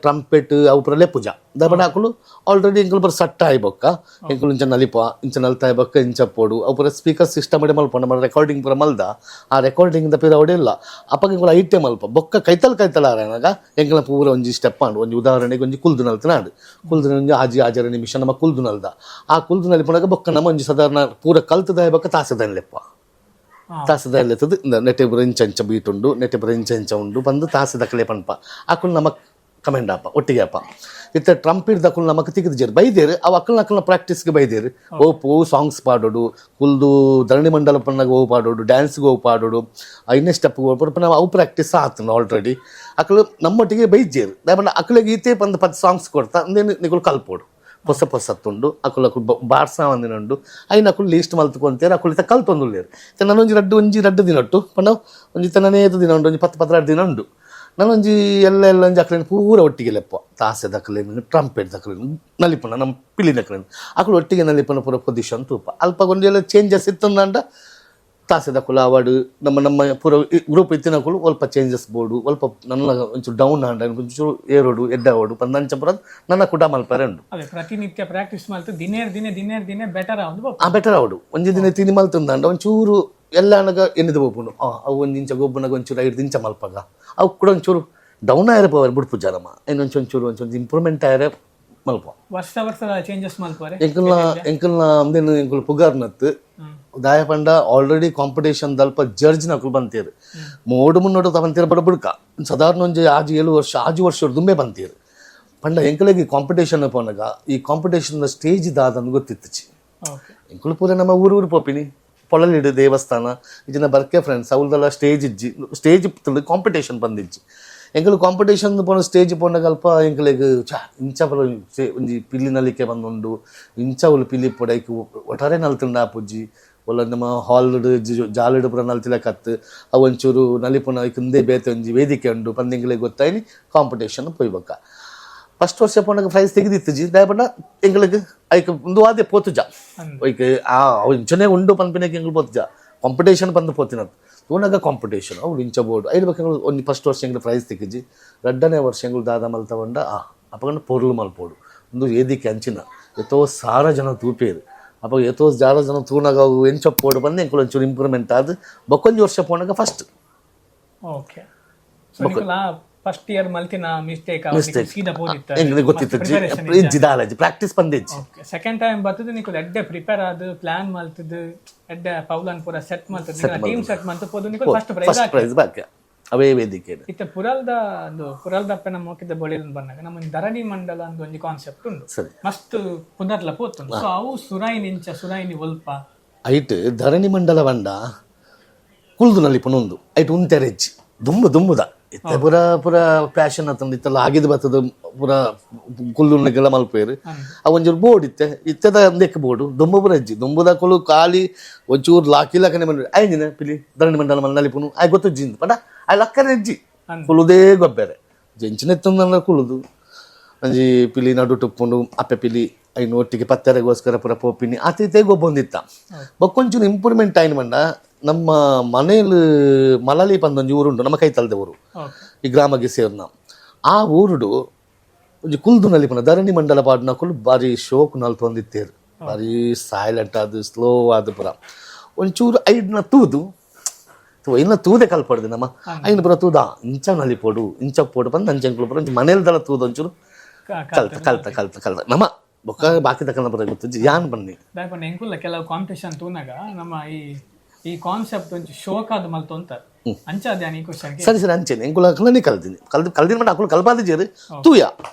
ಟ್ರಂಪೆಟ್ ಅವು ಪೂರ ಲೆಪ್ಪುಜ ದಾಬಡ ಅಕುಲು ಆಲ್ರೆಡಿ ಎಂಕುಲು ಪೂರ ಸಟ್ಟ ಆಯ್ಬೊಕ್ಕ ಎಂಕುಲು ಇಂಚ ನಲಿಪ ಇಂಚ ನಲ್ತಾಯ್ ಬೊಕ್ಕ ಇಂಚ ಪೋಡು ಅವು ಪೂರ ಸ್ಪೀಕರ್ ಸಿಸ್ಟಮ್ ಅಡೆ ಮಲ್ಪ ನಮ್ಮ ರೆಕಾರ್ಡಿಂಗ್ ಪೂರ ಮಲ್ದ ಆ ರೆಕಾರ್ಡಿಂಗ್ the ಪೀರ ಇಲ್ಲ ಅಪ್ಪಗ ಎಂಕುಲು ಐಟೆ ಮಲ್ಪ ಬೊಕ್ಕ ಕೈತಲ್ ಕೈತಲ್ ಆರಾನಾಗ ಎಂಕಲ ಪೂರ ಒಂಜಿ ಸ್ಟೆಪ್ ಆಂಡು ಒಂಜಿ ಉದಾಹರಣೆಗೆ ಒಂಜಿ ಕುಲ್ದು ನಲ್ತನಾಡು ಕುಲ್ದು ಒಂಜಿ ಆಜಿ ಆಜರ ನಿಮಿಷ ನಮ್ಮ ಕುಲ್ದು ನಲ್ದ ಆ ಕುಲ್ದು ನಲಿಪುನಾಗ ಬೊಕ್ಕ ನಮ್ಮ ಒಂಜಿ ಸಾಧಾರಣ ಪೂರ ಕಲ್ತದಾಯ ಬೊಕ್ಕ ತಾಸೆದಾಯ ಲೆಪ್ಪ ತಾಸೆದಾಯಲೆತ್ತದು ನೆಟ್ಟೆ ಇಂಚ ಇಂಚ ಬೀಟ್ ಉಂಡು ನೆಟ್ಟೆ ಇಂಚ ಇಂಚ ಉಂಡು ಬಂದು ತಾಸೆ ದಕ್ಕಲೆ ಪನ್ಪ ಅಕುಲು ನಮಕ್ ಕಮೆಂಡ್ ಆಪ ಒಟ್ಟಿಗೆ ಅಪ್ಪ ಇತ್ತ ಟ್ರಂಪಿಡ್ ದಕುಲು ನಮಕ್ ತಿಕ್ಕಿದ ಬೈದೇರು ಅವು ಅಕ್ಕಲ್ನ ಅಕ್ಕಲ್ನ ಪ್ರಾಕ್ಟೀಸ್ಗೆ ಬೈದೇರು ಓಪು ಸಾಂಗ್ಸ್ ಪಾಡೋಡು ಕುಲ್ದು ಧರಣಿ ಮಂಡಲ ಪನ್ನಾಗ ಓ ಪಾಡೋಡು ಡ್ಯಾನ್ಸ್ಗೆ ಓ ಪಾಡೋಡು ಐನೇ ಸ್ಟೆಪ್ ಓ ನಾವು ಅವು ಪ್ರಾಕ್ಟೀಸ್ ಆತನು ಆಲ್ರೆಡಿ ಅಕ್ಕಲು ನಮ್ಮೊಟ್ಟಿಗೆ ಬೈಜೇರು ದಾಯಪಂಡ ಅಕ್ಕಲಿಗೆ ಈತೆ ಬಂದು 10 ಸಾಂಗ್ಸ್ ಕೊಡ್ತಾ ಅಂದೇನು ನಿಕುಲು ಕಲ್ಪೋಡು ಹೊಸ ಹೊಸತ್ತುಂಡು ಅಕುಲು ಅಕುಲು ಬಾರ್ಸ ಒಂದಿನುಂಡು ಐನ ಅಕುಲು ಲೀಸ್ಟ್ ಮಲ್ತುಕೊಂತೇರು ಅಕುಲು ಇತ್ತ ಕಲ್ತೊಂದುಲ್ಲೇರು ಇತ್ತ ನಾನೊಂಜಿ ರಡ್ಡು ಒಂಜಿ ರಡ್ಡು ದಿನ ಉಂಟು ಪಂಡ ಒಂಜಿ ತನ್ನನೇ ದಿನ ಉಂಟು ಒಂಜಿ 10 12 ದಿನ ಉಂಡು ನಾನೊಂಜಿ ಎಲ್ಲ ಎಲ್ಲ ಒಂಜಿ ಅಕ್ಲೇನು ಪೂರ ಒಟ್ಟಿಗೆ ಲೆಪ್ಪ ತಾಸೆ ದಕ್ಕಲೇನು ಟ್ರಂಪೆಟ್ ದಕ್ಕಲೇನು ನಲಿಪುನ ನಮ್ಮ ಪಿಲಿ ದಕ್ಕಲೇನು ಅಕುಲು ಒಟ್ಟಿಗೆ ನಲಿಪುನ ಪೂರ ಪೊಸಿಷನ್ ತೂಪ ಅಲ್ಪ ಒಂಜಿ ಎಲ್ಲ ಚೇಂಜಸ್ ಇತ್ತಂದಂಡ ತಾಸೆ ದಕ್ಕುಲು ಅವಾಡು ನಮ್ಮ ನಮ್ಮ ಪೂರ ಗ್ರೂಪ್ ಇತ್ತಿನಕುಲು ಒಲ್ಪ ಚೇಂಜಸ್ ಬೋರ್ಡು ಒಲ್ಪ ನನ್ನ ಒಂಚೂರು ಡೌನ್ ಆಂಡ ಒಂಚೂರು ಏರೋಡು ಎಡ್ಡಾವಡು ಪಂದಂಚ ಪೂರ ನನ್ನ ಕುಟ ಮಲ್ಪರೆ ಉಂಡು. ಅದೇ ಪ್ರತಿನಿತ್ಯ ಪ್ರಾಕ್ಟೀಸ್ ಮಲ್ತು ದಿನೇರ್ ದಿನೇ ದಿನೇರ್ ದಿನೇ ಬೆಟರ್ ಆವೊಂದು. ಆ ಬೆಟರ್ ಆವಡು ಒಂಜಿ ದಿನ ತಿನಿ ಮಲ್ತುಂದಾಂಡ ಒಂಚೂರು ಎಲ್ಲ ಅನಗ ಎನ್ನಿದ ಪೋಪುಂಡು ಅವು ಒಂಜಿ ಇಂಚ ಗೊಬ್ಬುನಗ ಒಂಚೂರು ಐದು ಇಂಚ ಮಲ್ಪಗ ಅವು ಕೂಡ ಒಂಚೂರು ಡೌನ್ ಆಯರೆ ಪೋವರ್ ಬುಡ್ಪು ಜನಮ ಇನ್ನೊಂಚು ಒಂಚೂರು ಒಂಚೂರು ಇಂಪ್ರೂವ್ಮೆಂಟ್ ಆಯರೆ ಮಲ್ಪ. ವರ್ಷ ವರ್ಷದ ಚೇಂಜಸ್ ಮಲ್ಪರೆ. ಎಂಕಲ್ನ ಎಂಕಲ್ನ ಅಂದೇನು ಎಂಕುಲು ಪುಗಾರ್ನತ್ತು ದಾಯ ಪಂಡ ಆಲ್ರೆಡಿ ಕಾಂಪಿಟೇಷನ್ ದಲ್ಪ ಜಡ್ಜ್ ನಕುಲು ಬಂತೀರು ಮೋಡು ಮುನ್ನೋಡು ಬಂತೀರು ಬಡ ಬುಡ್ಕ ಸಾಧಾರಣ ಒಂಜಿ ಆಜಿ 7 ವರ್ಷ ಆಜಿ ವರ್ಷ ದುಂಬೆ ಬಂತೀರು ಪಂಡ ಎಂಕಲಿಗೆ ಕಾಂಪಿಟೇಷನ್ ಪೋನಾಗ ಈ ಕಾಂಪಿಟೇಷನ್ ಸ್ಟೇಜ್ ದಾದಂದು ಗೊತ್ತಿತ್ತುಚಿ. ಓಕೆ. ಎಂಕುಲು ಪೂರ ನಮ್ಮ ಊರು ಊರು ಪೋಪಿನಿ ಪೊಳಲಿಡು ದೇವಸ್ಥಾನ ಇಜಿನ ಬರ್ಕೆ ಫ್ರೆಂಡ್ಸ್ ಅವ್ರದೆಲ್ಲ ಸ್ಟೇಜ್ ಇಜ್ಜಿ ಸ್ಟೇಜ್ ಕಾಂಪಿಟೇಷನ್ ಬಂದಿಜ್ಜಿ ಎಂಕುಲು ಕಾಂಪಿಟೇಷನ್ ಪೋನ ಸ್ಟೇಜ್ ಪೋನಾಗ ಅಲ್ಪ ಎಂಕಲೆಗ್ ಚಾ ಇಂಚ ಪೂರ ಒಂಜಿ ಪಿಲ್ಲಿ ನಲಿಕೆ ಬಂದುಂಡು ಇಂಚ ಅವ್ಲು ಪಿಲಿ ಪೊಡೈಕ್ ಒಟ್ಟಾರೆ ನಲ್ತುಂಡು ಆಪುಜ್ಜಿ ಒಲ್ಲ ನಮ್ಮ ಹಾಲ್ ಜಾಲಿಡ್ ಪೂರ ನಲ್ತಿಲ ಕತ್ತು ಅವು ಒಂಚೂರು ನಲಿಪುನ ಐಕ್ ಬೇತೆ ಒಂಜಿ ವೇದಿಕೆ ಉಂಡು ಪಂದ್ ಗೊತ್ತಾಯ್ನಿ ಕಾಂಪಿಟೇಷನ್ ಪೋಯ್ಬಕ್ಕ ಫಸ್ಟ್ ವರ್ಷ ಪೋನಾಗ ಪ್ರೈಸ್ ತೆಗೆದಿತ್ತು ದಯಪಂಡ ಎಂಗಳಿಗೆ ಐಕ್ ಒಂದು ಆದೆ ಪೋತುಜ ಐಕ್ ಆ ಅವು ಇಂಚನೇ ಉಂಡು ಪನ್ಪಿನಕ್ಕೆ ಎಂಗಳು ಪೋತುಜ ಕಾಂಪಿಟೇಷನ್ ಬಂದು ಪೋತಿನದು ತೂನಗ ಕಾಂಪಿಟೇಷನ್ ಅವು ಇಂಚ ಬೋರ್ಡ್ ಐದು ಬಗ್ಗೆ ಒಂದು ಫಸ್ಟ್ ವರ್ಷ ಎಂಗಳು ಪ್ರೈಸ್ ತೆಗಿಜಿ 2ನೇ ವರ್ಷ ಎಂಗಳು ದಾದ ಮಲ್ತವಂಡ ಆ ಅಪಗಂಡ ಪೊರ್ಲು ಮಲ್ಪೋಡು. ಉಂದು ವೇದಿಕೆ ಅಂಚಿನ ಏತೋ ಸಾರ ಜನ ತೂಪೇರು. ಅಪಗ ಏತೋ ಜಾರ ಜನ ತೂನಗ ಅವು ಎಂಚ ಪೋಡು ಬಂದು ಎಂಕುಲು ಒಂಚೂರು ಇಂಪ್ರೂವ್ಮೆಂಟ್ ಆದ್ ಬೊಕ್ಕೊಂಜಿ ವರ್ಷ ಪೋನಾಗ first. Okay, so ನಿಕುಲ first year ಮಲ್ತಿನ mistake ಸೀದಾ ಪೋದಿತ್ತ? ಎಂಕ್ ಗೊತ್ತಿತ್ತು, ಇಜ್ಜಿ ದಾಲಜಿ ಪ್ರಾಕ್ಟೀಸ್ ಬಂದಿಜ್ಜಿ. Okay, second time ಬರ್ತದೆ, ನಿಕುಲು ಎಡ್ಡೆ ಪ್ರಿಪೇರ್ ಆದ್ ಪ್ಲಾನ್ ಮಲ್ತದ್, ಎಡ್ಡೆ ಪೌಲನ್ ಪೂರ ಸೆಟ್ ಮಲ್ತದ್, ಟೀಮ್ ಸೆಟ್ ಮಲ್ತ್ ಪೋದು ನಿಕುಲು first prize. First prize ಬಾಕಿ ಅವೇ ವೇದಿಕೆ. ಇತ್ತೆ ಪುರಲ್ದ ಒಂದು ಪುರಲ್ದಪ್ಪೆ ನಮ್ಮ ಮೋಕಿದ ಬೊಳಿಲ್ ಬಂದಾಗ ನಮ್ಮ ಒಂಜಿ ಧರಣಿ ಮಂಡಲ ಅಂತ ಒಂಜಿ ಕಾನ್ಸೆಪ್ಟ್ ಉಂಡು. ಮಸ್ತ್ ಪುದರ್ಲ ಪೋತುಂಡು. ಸೊ ಅವು ಸುರಾಯಿನಿ ಇಂಚ, ಸುರಾಯಿನಿ ಒಲ್ಪ? ಐಟ್ ಧರಣಿ ಮಂಡಲ ಬಂಡ ಕುಲ್ದು ನಲಿಪುನ ಉಂದು. ಐಟ್ ಉಂತೆರೆಜ್ಜಿ ದುಂಬು ದುಂಬುದ ಇತ್ತೆ ಪೂರ ಪೂರ ಪ್ಯಾಷನ್ ಆತಂದು ಇತ್ತೆಲ್ಲ ಆಗಿದ್ ಬತ್ತದ ಪೂರ ಕುಲ್ದುನಗೆಲ್ಲ ಮಲ್ಪೇರು. ಅವು ಒಂಚೂರು ಬೋರ್ಡ್ ಇತ್ತೆ ಇತ್ತೆದ ಒಂದೆಕ್ ಬೋರ್ಡು ದುಂಬು ಪೂರ ಇಜ್ಜಿ. ದುಂಬುದಕುಲು ಖಾಲಿ ಒಂಚೂರು ಲಾಕಿ ಲಾಕನೆ ಬಂದ್ರೆ ಐಂಜಿನ ಪಿಲಿ ಧರಣಿ ಮಂಡಲ ಮಲ್ ನಲಿಪುನು ಆಯ್ ಗೊತ್ತುಜ್ಜಿ ಇಂದ್ ಪಂಡ ಆಯ್ ಲಕ್ಕನೆ ಇಜ್ಜಿ. ಕುಲುದೇ ಗೊಬ್ಬೆರೆ ಜೆಂಚಿನ ಎತ್ತೊಂದು ಕುಲುದು ಒಂಜಿ ಪಿಲಿ ನಡು ಟುಪ್ಪುಂಡು ಅಪ್ಪೆ ಪಿಲಿ ಐನು ಒಟ್ಟಿಗೆ ಪತ್ತೆರೆಗೋಸ್ಕರ ಪೂರ ಪೋಪಿನಿ ಆತಿಥೇ ಗೊಬ್ಬೊಂದಿತ್ತ. ಬೊಕ್ಕೊಂಚೂರು ಇಂಪ್ರೂವ್ಮೆಂಟ್ ಆಯಿನ ಬಂಡ ನಮ್ಮ ಮನೇಲಿ ಮಲಲಿ ಪಂದೊಂಜಿ ಊರುಂಡು, ನಮ್ಮ ಕೈತಲ್ದ ಊರು. ಈ ಗ್ರಾಮಗೆ ಸೇರ್ನ ಆ ಊರುಡು ಒಂಜಿ ಕುಲ್ದು ನಲಿಪುನ ಧರಣಿ ಮಂಡಲ ಪಾಡ್ನಕುಲು ಬಾರಿ ಶೋಕ್ ನಲ್ತೊಂದಿತ್ತೇರು. ಬಾರಿ ಸೈಲೆಂಟ್ ಆದ್ ಸ್ಲೋ ಆದ್ ಪೂರ ಒಂಚೂರು ಐಡ್ನ ತೂದು ಇನ್ನ ತೂದೆ ಕಲ್ಪಡ್ದು ನಮ್ಮ ಐನ ಪೂರ ತೂದ ಇಂಚ ನಲಿಪೋಡು ಇಂಚ ಪೋಡು ಪಂದ್ ಅಂಚೆಂಕುಲು ಪೂರ ಒಂಜಿ ಮನೇಲ್ದಲ ತೂದು ಒಂಚೂರು ಕಲ್ತ ಕಲ್ತ ಕಲ್ತ ಕಲ್ತ ನಮ್ಮ ಬೊಕ್ಕ ಬಾಕಿ ತಕ್ಕನ ಪೂರ ಗೊತ್ತುಜ್ಜಿ ಯಾನ್ ಬನ್ನಿ. ದಾಯೆ ಎಂಕುಲ್ಲ ಕೆಲವು ಕಾಂಪಿಟೇಷನ್ ತೂನಾಗ ನಮ್ಮ ಈ ಈ ಕಾನ್ಸೆಪ್ಟ್ ಒಂಜಿ ಶೋಕ್ ಆದ್ ಮಲ್ತೊಂತ ಅಂಚ ಅದೇ ಈ ಕ್ವಶನ್. ಸರಿ ಸರಿ, ಅಂಚೆನೆ ಎಂಕುಲು ಅಕ್ಲನೆ ಕಲ್ದಿನಿ ಕಲ್ದು ಕಲ್ದಿನ ಮಂಡ ಅಕುಲು ಕಲ್ಪಾದಿಜೇರು ತೂಯ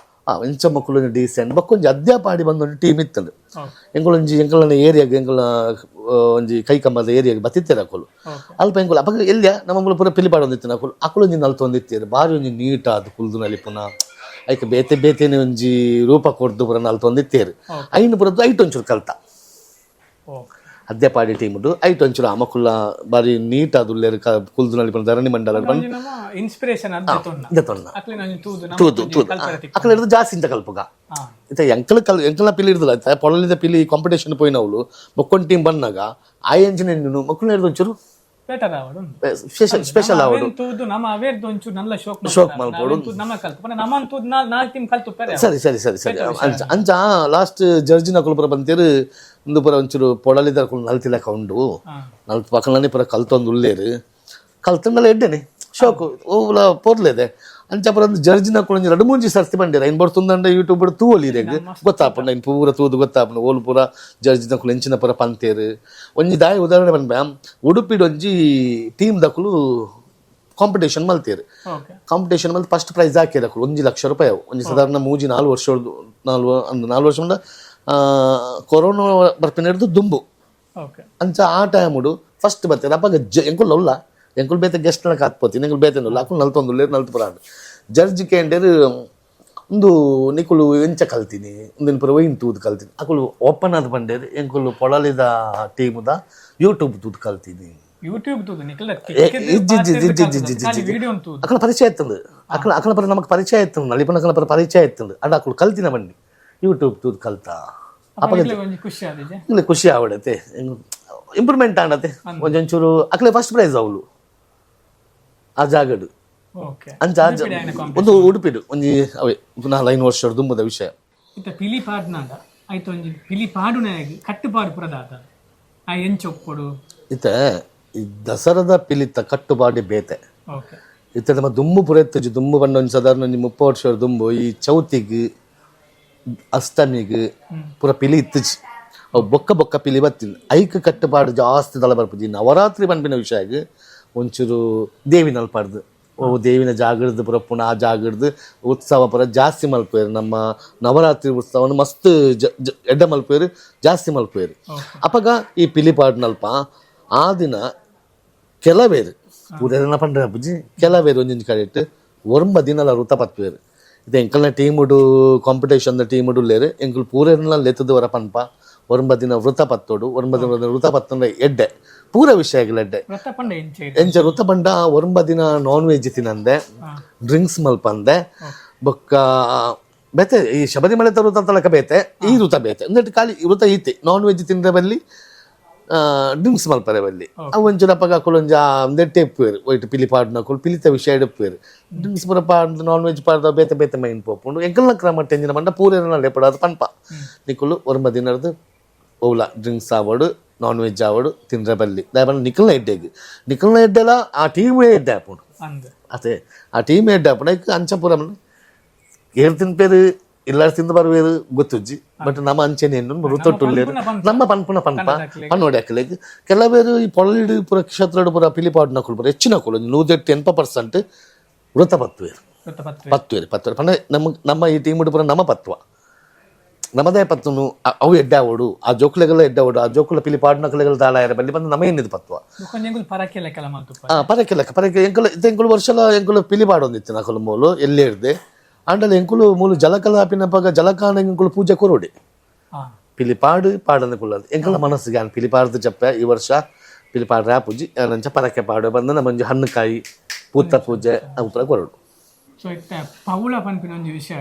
ಆ ಎಂಚ ಮಕ್ಕಳು ಡೀಸೆಂಟ್. ಬೊಕ್ಕೊಂಜಿ ಅದ್ಯಾಪಾಡಿ ಬಂದೊಂದು ಟೀಮ್ ಇತ್ತಂಡು. ಎಂಕುಲೊಂಜಿ ಎಂಕುಲನ ಏರಿಯಾಗ್ ಎಂಕುಲ ಒಂಜಿ ಕೈ ಕಂಬದ ಏರಿಯಾಗ್ ಬತ್ತಿತ್ತೇರು ಅಕುಲು. ಅಲ್ಪ ಎಂಕುಲು ಅಪಗ ಎಲ್ಲಿಯ ನಮ್ಮ ಮೂಲ ಪೂರ ಪಿಲಿ ಪಾಡೊಂದಿತ್ತಿನ ಅಕುಲು ಅಕುಲು ಒಂಜಿ ನಲ್ತೊಂದಿತ್ತೇರು. ಬಾರಿ ಒಂಜಿ ನೀಟ್ ಆದ್ ಕುಲ್ದು ನಲಿಪುನ ಐಕ್ ಬೇತೆ ಬೇತೆನೆ ಒಂಜಿ ರೂಪ ಕೊರ್ದು ಪೂರ ನಲ್ತೊಂದಿತ್ತೇರು. ಐನು ಪೂರದ್ದು ಐಟ್ ಒಂಚೂರು ಕಲ್ತ. ಅದ್ಯಪಾಡಿ ಟೀಮ್ ಐಟ್ ಒಂಚೂರು ಅಮಕುಲ್ಲ ಬಾರಿ ನೀಟ್ ಆದ್ ಉಲ್ಲೇರು ಕುಲ್ದು ನಲಿಪುನ ಧರಣಿ ಮಂಡಲ ಒಂಜಿ ನಮ್ಮ ಇನ್ಸ್ಪಿರೇಷನ್ ಅದ್ ದೆತೊನ್ನ. ದೆತೊನ್ನ. ಅಕ್ಲೆನ ಒಂಜಿ ತೂದು ನಮ್ಮ ತೂದು ಒಂಜಿ ತೂದು ಕಲ್ಪರೆ ತಿಕ್ಕು. ಅಕಲ್ ಹಿಡ್ದು ಜಾಸ್ತಿ ಇಂಚ ಕಲ್ಪುಗ. ಇತ್ತೆ ಎಂಕಲ್ ಕಲ್ ಎಂಕಲ್ನ ಪಿಲಿ ಹಿಡ್ದಲ್ಲ ಇತ್ತೆ ಪೊಳಲಿದ ಪಿಲಿ ಕಾಂಪಿಟೇಷನ್ ಪೋಯಿನವ್ಲು ಬೊಕ್ಕೊಂದು ಟೀಮ್ ಬಂದಾಗ ಆ ಎಂಚಿನ ಮಕ್ಕಳು ಹಿಡ್ದು ಒಂಚೂರು ಬೆಟರ್ ಆವಡು. ಸ್ಪೆಷಲ್ ಸ್ಪೆಷಲ್ ಆವಡು. ತೂದು ನಮ್ಮ ಅವೇರ್ದು ಒಂಚೂರು ನಲ್ಲ ಶೋಕ್. ಶೋಕ್ ಮಲ್ಪೊಡು. ತೂದು ನಮ್ಮ ಕಲ್ತು ಪಂಡ ನಮ್ಮನ್ ತೂದು ನಾಲ್ ನಾಲ್ ಟೀಮ್ ಕಲ್ತು ಪೆರೆ. ಸರಿ ಸರಿ ಸರಿ ಸರಿ, ಅಂಚ ಅಂಚ ಲಾಸ್ಟ್ ಜಡ್ಜಿನ ಪೂರ ಬಂತೇರು ಉಂದು ಪೂರ ಒಂಚೂರು ಪೊಳಲಿದ ನಲ್ತಿಲಕ ಉಂಡು. ನಲ್ತು ಪಕ್ಕಲನೆ ಪೂರ ಕಲ್ತೊಂದು ಉಲ್ಲೇರು ಕಲ್ತಂಡಲ ಎಡ್ಡೆನೆ ಶೋಕು ಓಲ ಪೋರ್ಲೇದೆ. ಅಂಚ ಪೂರ ಒಂದು ಜಡ್ಜಿನ ಒಂಜಿ ರಡು ಮೂಂಜಿ ಸರ್ತಿ ಬಂಡೇರ ಐನ್ ಬರ್ತುಂದಂಡ ಯೂಟ್ಯೂಬ್ ತೂವೊಲಿ ಇರೆಗ್ ಗೊತ್ತಾಪುಂಡು. ಐನ್ ಪೂರ ತೂದು ಗೊತ್ತಾಪುಂಡು ಓಲು ಪೂರ ಜಡ್ಜಿನ ಎಂಚಿನ ಪೂರ ಪಂತೇರು. ಒಂಜಿ ದಾಯ ಉದಾಹರಣೆ ಪನ್ಪೆ, ಉಡುಪಿಡ್ ಒಂಜಿ ಟೀಮ್ ದಕುಲು ಕಾಂಪಿಟೇಷನ್ ಮಲ್ತೇರು. ಕಾಂಪಿಟೇಷನ್ ಮಲ್ತ್ ಫಸ್ಟ್ ಪ್ರೈಸ್ ಹಾಕಿರ ಅಕುಲು 1 ಲಕ್ಷ ರೂಪಾಯಿ ಅವು. ಒಂಜಿ ಸಾಧಾರಣ ಮೂಜಿ ನಾಲ್ ವರ್ಷ ನಾಲ್ ಅಂದ್ ನಾಲ್ ವರ್ಷ ಉಂಡ ಕೊರೋನಾ ಬರ್ಪಿನ ಹಿಡ್ದು ದುಂಬು. ಅಂಚ ಆ ಟೈಮುಡು ಫಸ್ಟ್ ಬರ್ತೇನೆ ಅಪ್ಪಾಗ ಜ ಎಂಕುಲು ಉಲ್ಲ ಎಂಕುಲು ಬೇತೆ ಗೆಸ್ಟ್ ಕಾತ್ಪೋತೀನಿ ಎಂಕುಲು ಬೇತೆ ಉಲ್ಲ ಅಕುಲು ನಲ್ತೊಂದು ಉಲ್ಲೇರು ನಲ್ತು ಪುರ ಜಡ್ಜ್ ಕೇಂಡೇರು ಉಂದು ನಿಕುಲು ಎಂಚ ಕಲ್ತೀನಿ ಉಂದಿನ ಪುರ ಒಯಿನ್ ತೂದು ಕಲ್ತೀನಿ. ಅಕುಲು ಓಪನ್ ಆದ್ ಬಂಡೇರು ಎಂಕುಲು ಪೊಳಲಿದ ಟೀಮುದ ಯೂಟ್ಯೂಬ್ ತೂದು ಕಲ್ತೀನಿ. ಯೂಟ್ಯೂಬ್ ತೂದು ನಿಕಲ? ಇಜ್ಜಿ ಇಜ್ಜಿ ಇಜ್ಜಿ ಇಜ್ಜಿ ಇಜ್ಜಿ ಇಜ್ಜಿ. ವಿಡಿಯೋ ತೂದು. ಅಕಲ ಪರಿಚಯ ಇತ್ತಂದು ಅಕಲ ಅಕಲ ಪರ ನಮಕ್ ಪರಿಚಯ ಇತ್ತಂದು ನಲಿಪನ ಅಕಲ ಪರ ಪರಿಚಯ ಇತ್ತಂದು ಅಡ ಅಕುಲು ಕಲ್ತಿನ ಬಂಡಿ ಯೂಟ್ಯೂಬ್ ತೂದು ಕಲ್ತ. ಅಪ್ಪ ಒಂಜಿ ಖುಷಿ ಆದಿಜೆ? ಇಲ್ಲ ಖುಷಿ ಆವಡತೆ ಇಂಪ್ರೂವ್ಮೆಂಟ್ ಆಂಡತೆ ಒಂಜೊಂಚೂರು. ಅಕಲೆ ಫಸ್ಟ್ ಪ್ರೈಸ್ ಅವಳು ಆ ಜಾಗಡು. ಅಂಚ ಆ ಒಂದು ಉಡುಪಿಡು ಒಂಜಿ ಅವೇ ನಾಲ್ ಐನು ವರ್ಷ ದುಂಬುದ ವಿಷಯ. ಇತ್ತ ಪಿಲಿ ಪಾಡ್ನಾಗ ಆಯ್ತು ಒಂಜಿ ಪಿಲಿ ಪಾಡುನಾಗ ಕಟ್ಟುಪಾಡು ಪುರ ದಾದ ಆ ಎಂಚ ಒಪ್ಪೊಡು? ಇತ್ತೆ ಈ ದಸರಾದ ಪಿಲಿತ ಕಟ್ಟುಪಾಡಿ ಬೇತೆ. ಇತ್ತೆ ನಮ್ಮ ದುಂಬು ಪುರ ಇತ್ತಜಿ ದುಂಬು ಪಂಡ ಒಂಜಿ ಸಾಧಾರಣ ಒಂಜಿ 30 ವರ್ಷ ದುಂಬು ಈ ಚೌತಿಗ್ ಅಷ್ಟಮಿಗ್ ಪೂರ ಪಿಲಿ ಇತ್ತಜಿ. ಅವು ಬೊಕ್ಕ ಬೊಕ್ಕ ಪಿಲಿ ಬತ್ತಿನ ಐಕ್ ಕಟ್ಟುಪಾಡು ಜಾಸ್ತಿ ತಲೆ ಬರ್ಪುಜಿ. ನವರಾತ್ರಿ ಪನ್ಪಿನ ವಿಷಯಗ್ ಒಂಚೂರು ದೇವಿ ನಲ್ಪಾಡ್ದು ಓ ದೇವಿನ ಜಾಗೃತ ಪೂರ ಪುನಃ ಆ ಜಾಗೃತ ಉತ್ಸವ ಪೂರ ಜಾಸ್ತಿ ಮಲ್ಪೇರು. ನಮ್ಮ ನವರಾತ್ರಿ ಉತ್ಸವನ ಮಸ್ತ್ ಜ ಎಡ್ಡ ಮಲ್ಪೇರು ಜಾಸ್ತಿ ಮಲ್ಪೇರು. ಅಪಗ ಈ ಪಿಲಿಪಾಡ್ನಲ್ಪ ಆ ದಿನ ಕೆಲವೇರು ಪೂರೆನ ಪಂಡ್ರೆ ಬುಜ್ಜಿ ಕೆಲವೇರು ಒಂಜೊಂಜಿ ಕಡೆಟ್ ಒರ್ಂಬ ದಿನಲ ವೃತ ಪತ್ವೇರು. ಇದು ಎಂಕಲ್ನ ಟೀಮುಡು ಕಾಂಪಿಟೇಷನ್ ಟೀಮುಡು ಉಲ್ಲೇರು ಎಂಕುಲು ಪೂರೆರ್ನ ಲೆತ್ತದು ವರ ಪನ್ಪ ಒರ್ಂಬ ದಿನ ವೃತ ಪತ್ತೋಡು. ಒರ್ಂಬ ದಿನ ವೃತ ಪತ್ತಂಡ ಎಡ್ಡೆ ಪೂರ ವಿಷಯಗಳ ಎಡ್ಡೆ. ವ್ರತ ಪಂಡ ಎಂಚ ಇದು? ಎಂಚ ವೃತ ಪಂಡ ಒರ್ಂಬ ದಿನ ನಾನ್ ವೆಜ್ ತಿನ್ನಂದೆ ಡ್ರಿಂಕ್ಸ್ ಮಲ್ಪಂದೆ ಬೊಕ್ಕ ಬೇತೆ ಈ ಶಬರಿಮಲೆ ವೃತ ತಲಕ ಬೇತೆ ಈ ವೃತ ಬೇತೆ ಅಂದ್ರೆ ಖಾಲಿ ವೃತ ಈತೆ ನಾನ್ ವೆಜ್ ತಿಂದ ಬಲ್ಲಿ. Drinks ಮಲ್ಪರೆ ಬಲ್ಲಿ. ಅವು ಒಂಚೂರು ಅಪ್ಪಗ ಅಕುಲು ಒಂಜಿ ಒಂದೆಟ್ಟೆ ಇಪ್ಪುವೆರ್. ಒಯ್ಟ್ ಪಿಲಿ ಪಾಡುನಕುಲು ಪಿಲಿತ ವಿಷಯ ಇಪ್ಪುವೆರ್. ಡ್ರಿಂಕ್ಸ್ ಪೂರ ಪಾಡ್ದು, ನಾನ್ ವೆಜ್ ಪಾಡ್ದು ಬೇತೆ ಬೇತೆ ಮೈನ್ ಪೋಪುಂಡು. ಎಂಕಲ್ನ ಕ್ರಮ ಎಂಜಿನ ಪಂಡ, ಪೂರೆರ್ನ ಲೆಪಡಾದ್ ಪನ್ಪ, ನಿಕುಲು ಒರ್ಂಬ ದಿನರ್ದು ಒವ್ಲ ಡ್ರಿಂಕ್ಸ್ ಆವಡ್, ನಾನ್ ವೆಜ್ ಆವಡ್ ತಿನ್ರೆ ಬಲ್ಲಿ. ದಾಯೆ ಪಂಡ ನಿಕಲ್ನ ಎಡ್ಡೆಗ್. ನಿಕಲ್ನ ಎಡ್ಡೆಲ ಆ ಟೀಮೇ ಎಡ್ಡೆ ಆಪುಂಡು. ಅದೇ, ಆ ಟೀಮ್ ಎಡ್ಡೆ ಆಪುಂಡು. ಐಕ್ ಅಂಚ ಪೂರ ಏರ್ ತಿನ್ಪೇರು, ಇಲ್ಲಾರ್ ತಿಂದು ಬರುವೇರು ಗೊತ್ತುಜ್ಜಿ. ಬಟ್ ನಮ್ಮ ಅಂಚೆನೆ ವೃತ್ತೊಟ್ಟುಲ್ಲೇರು. ಪನ್ಪುನ ಪನ್ಪ. ನಮ್ಮ ಪನ್ಪುನ ಪನ್ಪ ಪನ್ನೋಡಿ ಅಕ್ಕಲೆಗ್. ಕೆಲವೇರು ಈ ಪೊಳಲಿಡು ಪೂರ ಕ್ಷೇತ್ರಡ್ ಪೂರ ಪಿಲಿಪಾಡುನಕುಲು ಪೂರ ಹೆಚ್ಚಿನಕುಲು 180% ವೃತ ಪತ್ತುವೆರ್. ವೃತ್ತಪತ್ರೆ. ಪತ್ತುವೆರ್, ಪತ್ತುವೆರ್ ಪಂಡ ನಮ್ಮ ನಮ್ಮ ಈ ಟೀಮ್ ಪೂರ ನಮ್ಮ ಪತ್ವ, ನಮ್ಮದೇ ಪತ್ತುನು. ಅವು ಎಡ್ಡೆ ಆವೊಡು, ಆ ಜೋಕುಲೆಗೆಲ್ಲ ಎಡ್ಡೆ ಆವೊಡು, ಆ ಜೋಕುಲ ಪಿಲಿ ಪಾಡುನಕುಲೆಗೆಲ್ಲ ದಾಳ ಆಯೆರೆ ಬಲ್ಲಿ ಪಂದ್ ನಮ್ಮ ಎನ್ನಿದ್ ಪತ್ವ. ಬೊಕ್ಕೊಂಜಿ ಎಂಕುಲು ಪರಕೆ ಲೆಕ್ಕಲ ಮಲ್ತುಪ. ಆ ಪರಕೆ ಲೆಕ್ಕ, ಪರಕೆ. ಎಂಕುಲು ಇತ್ತೆ ಎಂಕುಲು ವರ್ಷಲ ಎಂಕುಲು ಪಿಲಿ ಪಾಡೊಂದಿತ್ತಿನ ಅಕುಲು ಮೂಲು ಎಲ್ಲೇರ್ದೆ ಆಂಡಲ ಎಂಕುಲು ಮೂಲು ಜಲಕಲ ಆಪಿನಪಗ ಜಲಕಾನ ಎಂಕುಲು ಪೂಜೆ ಕೊರೊಡೆ. ಪಿಲಿ ಪಾಡು ಪಾಡಂದ ಕುಲ್ಲದು ಎಂಕಲ ಮನಸ್ಸಿಗೆ. ಯಾನ್ ಪಿಲಿ ಪಾಡ್ದು ಜಪ್ಪೆ, ಈ ವರ್ಷ ಪಿಲಿ ಪಾಡ್ರೆ ಆಪುಜಿ, ಅಂಚ ಪರಕೆ ಪಾಡು ಬಂದ ನಮ್ಮೊಂಜಿ ಹಣ್ಣುಕಾಯಿ ಪೂತ ಪೂಜೆ ಅವು ಪೂರ ಕೊರೊಡು. ಸೊ ಇತ್ತೆ ಪೌಳ ಪನ್ಪಿನ ಒಂಜಿ ವಿಷಯ.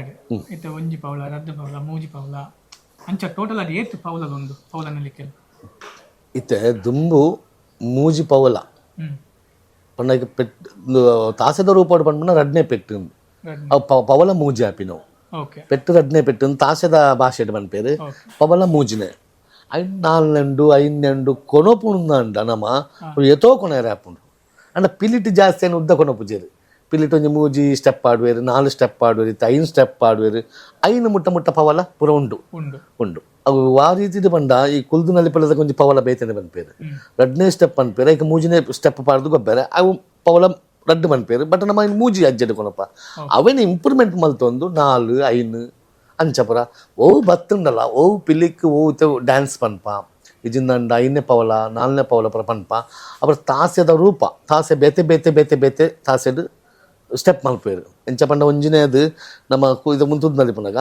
ಇತ್ತೆ ಒಂಜಿ ಪೌಳ, ರಡ್ಡ್ ಪೌಳ, ಮೂಜಿ ಪೌಳ, ಅಂಚ ಟೋಟಲ್ ಅದು ಏತ್ ಪೌಲದೊಂದು ಪೌಲ ನಲಿಕೆ? ಇತ್ತೆ ದುಂಬು ಮೂಜಿ ಪವಲ. ಪಂಡ ಐಕ್ ಪೆಟ್ ತಾಸೆದ ರೂಪಡ್ ಪಂಡ್ಪುಂಡ ರಡ್ನೇ ಪೆಟ್ಟು. ರಡ್ಡ್. ಅವು ಪವಲ ಮೂಜಿ ಆಪಿನವು. ಪೆಟ್ಟು ರಡ್ನೇ ಪೆಟ್ಟು ತಾಸೆದ ಭಾಷೆಡ್ ಪನ್ಪೆರ್. ಪವಲ ಮೂಜಿನೆ. ಐನ್ ನಾಲ್ನೆಂಡು, ಐನೆಂಡು ಕೊನೊಪುಂಡು. ನಮ ಏತೋ ಕೊನೆಯರೆ ಆಪುಂಡು. ಅಂಡ ಪಿಲಿಟ್ ಜಾಸ್ತಿ ಏನು ಉದ್ದ ಕೊನೊಪುಜೆರ್. ಪಿಲಿಟ್ ಒಂಜಿ ಮೂಜಿ ಸ್ಟೆಪ್ ಆಡುವೆರ್, ನಾಲ್ ಸ್ಟೆಪ್ ಆಡುವೆರ್, ಇತ್ತೆ ಐನ್ ಸ್ಟೆಪ್ ಆಡುವೆರ್. ಐನ್ ಮುಟ್ಟ ಮುಟ್ಟ ಪವಲ ಪೂರ ಉಂಡು. ಉಂಡು. ಉಂಡು. ಅವು ಆ ರೀತಿಡ್ ಪಂಡ ಈ ಕುಲ್ದು ನಲಿಪಲದ ಒಂಜಿ ಪವಲ ಬೇತೆನೆ ಪನ್ಪೆರ್, ರಡ್ನೇ ಸ್ಟೆಪ್ ಪನ್ಪೆರ್. ಐಕ್ ಮೂಜಿನೇ ಸ್ಟೆಪ್ ಪಾಡ್ದು ಗೊಬ್ಬೆರೆ. ಅವು ಪವಲ ರಡ್ಡ್ ಪನ್ಪೆರ್. ಬಟ್ ನಮ್ಮ ಐನ್ ಮೂಜಿ ಅಜ್ಜೆಡ್ ಕೊನೊಪ. ಅವೆನ್ ಇಂಪ್ರೂವ್ಮೆಂಟ್ ಮಲ್ತೊಂದು ನಾಲ್, ಐನ್ ಅಂಚ ಪೂರ ಒವು ಬತ್ತುಂಡಲ, ಒವು ಪಿಲಿಕ್ ಒವು ಡ್ಯಾನ್ಸ್ ಪನ್ಪ ಇಜಿಂದಂಡ ಐನೇ ಪವಲ, ನಾಲ್ನೇ ಪವಲ ಪೂರ ಪನ್ಪ. ಅಪರ ತಾಸೆದ ರೂಪ, ತಾಸೆ ಬೇತೆ ಬೇತೆ ಬೇತೆ ಬೇತೆ ತಾಸೆಡ್ ಸ್ಟೆಪ್ ಮಲ್ಪುವೆರ್. ಎಂಚ ಪಂಡ ಒಂಜಿನೇದು ನಮ್ಮ ಇದು ಮುಂತುದ್ ನಲಿಪುನಗ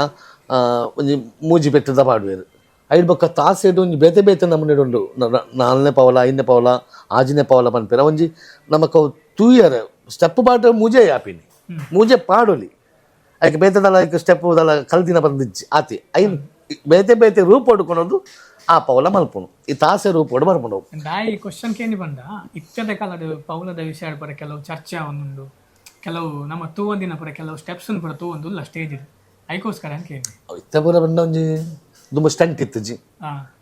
ಒಂಜಿ ಮೂಜಿ ಪೆಟ್ಟದ ಪಾಡುವೆರ್. ಐಡ್ ಬೊಕ್ಕ ತಾಸೆಡ್ ಒಂಜಿ ಬೇತೆ ಬೇತೆ ನಮೂನೆಡ್ ಉಂಡು. ನಾಲ್ನೇ ಪವಲ, ಐದನೇ ಪವಲ, ಆಜಿನೇ ಪವಲ ಪನ್ಪೆರ್. ಒಂಜಿ ನಮಕ್ ಅವು ತೂಯರೆ ಸ್ಟೆಪ್ ಪಾಡ ಮೂಜೆ ಆಪಿನಿ, ಮೂಜೆ ಪಾಡೊಲಿ. ಐಕ್ ಬೇತೆ ದಾಲ ಐಕ್ ಸ್ಟೆಪ್ ದಾಲ ಕಲ್ದಿನ ಬಂದಿಜ್ಜಿ ಆತಿ. ಐನ್ ಬೇತೆ ಬೇತೆ ರೂಪೊಡು ಕೊನೊದು ಆ ಪವಲ ಮಲ್ಪುನು. ಈ ತಾಸೆ ರೂಪೊಡು ಬರ್ಪುಂಡು ಅವು. ದಾಯಿ ಕ್ವಶನ್ ಕೇಂಡಿ ಬಂದ, ಇತ್ತದ ಕಾಲದ ಪೌಲದ ವಿಷಯ ಪೂರ ಕೆಲವು ಚರ್ಚೆ ಉಂಡು. ಕೆಲವು ನಮ್ಮ ತೂವಂದಿನ ಪೂರ ಕೆಲವು ಸ್ಟೆಪ್ಸ್ ಪೂರ ತೂವೊಂದುಲ್ಲ ಸ್ಟೇಜ್. ಐಕೋಸ್ಕರ ಅಂತ ಕೇಳಿ. ಅವು ಇತ್ತೆ ಪೂರ ಬಂಡ ಒಂಜಿ ದುಂಬು ಸ್ಟಂಟ್ ಇತ್ತುಜಿ.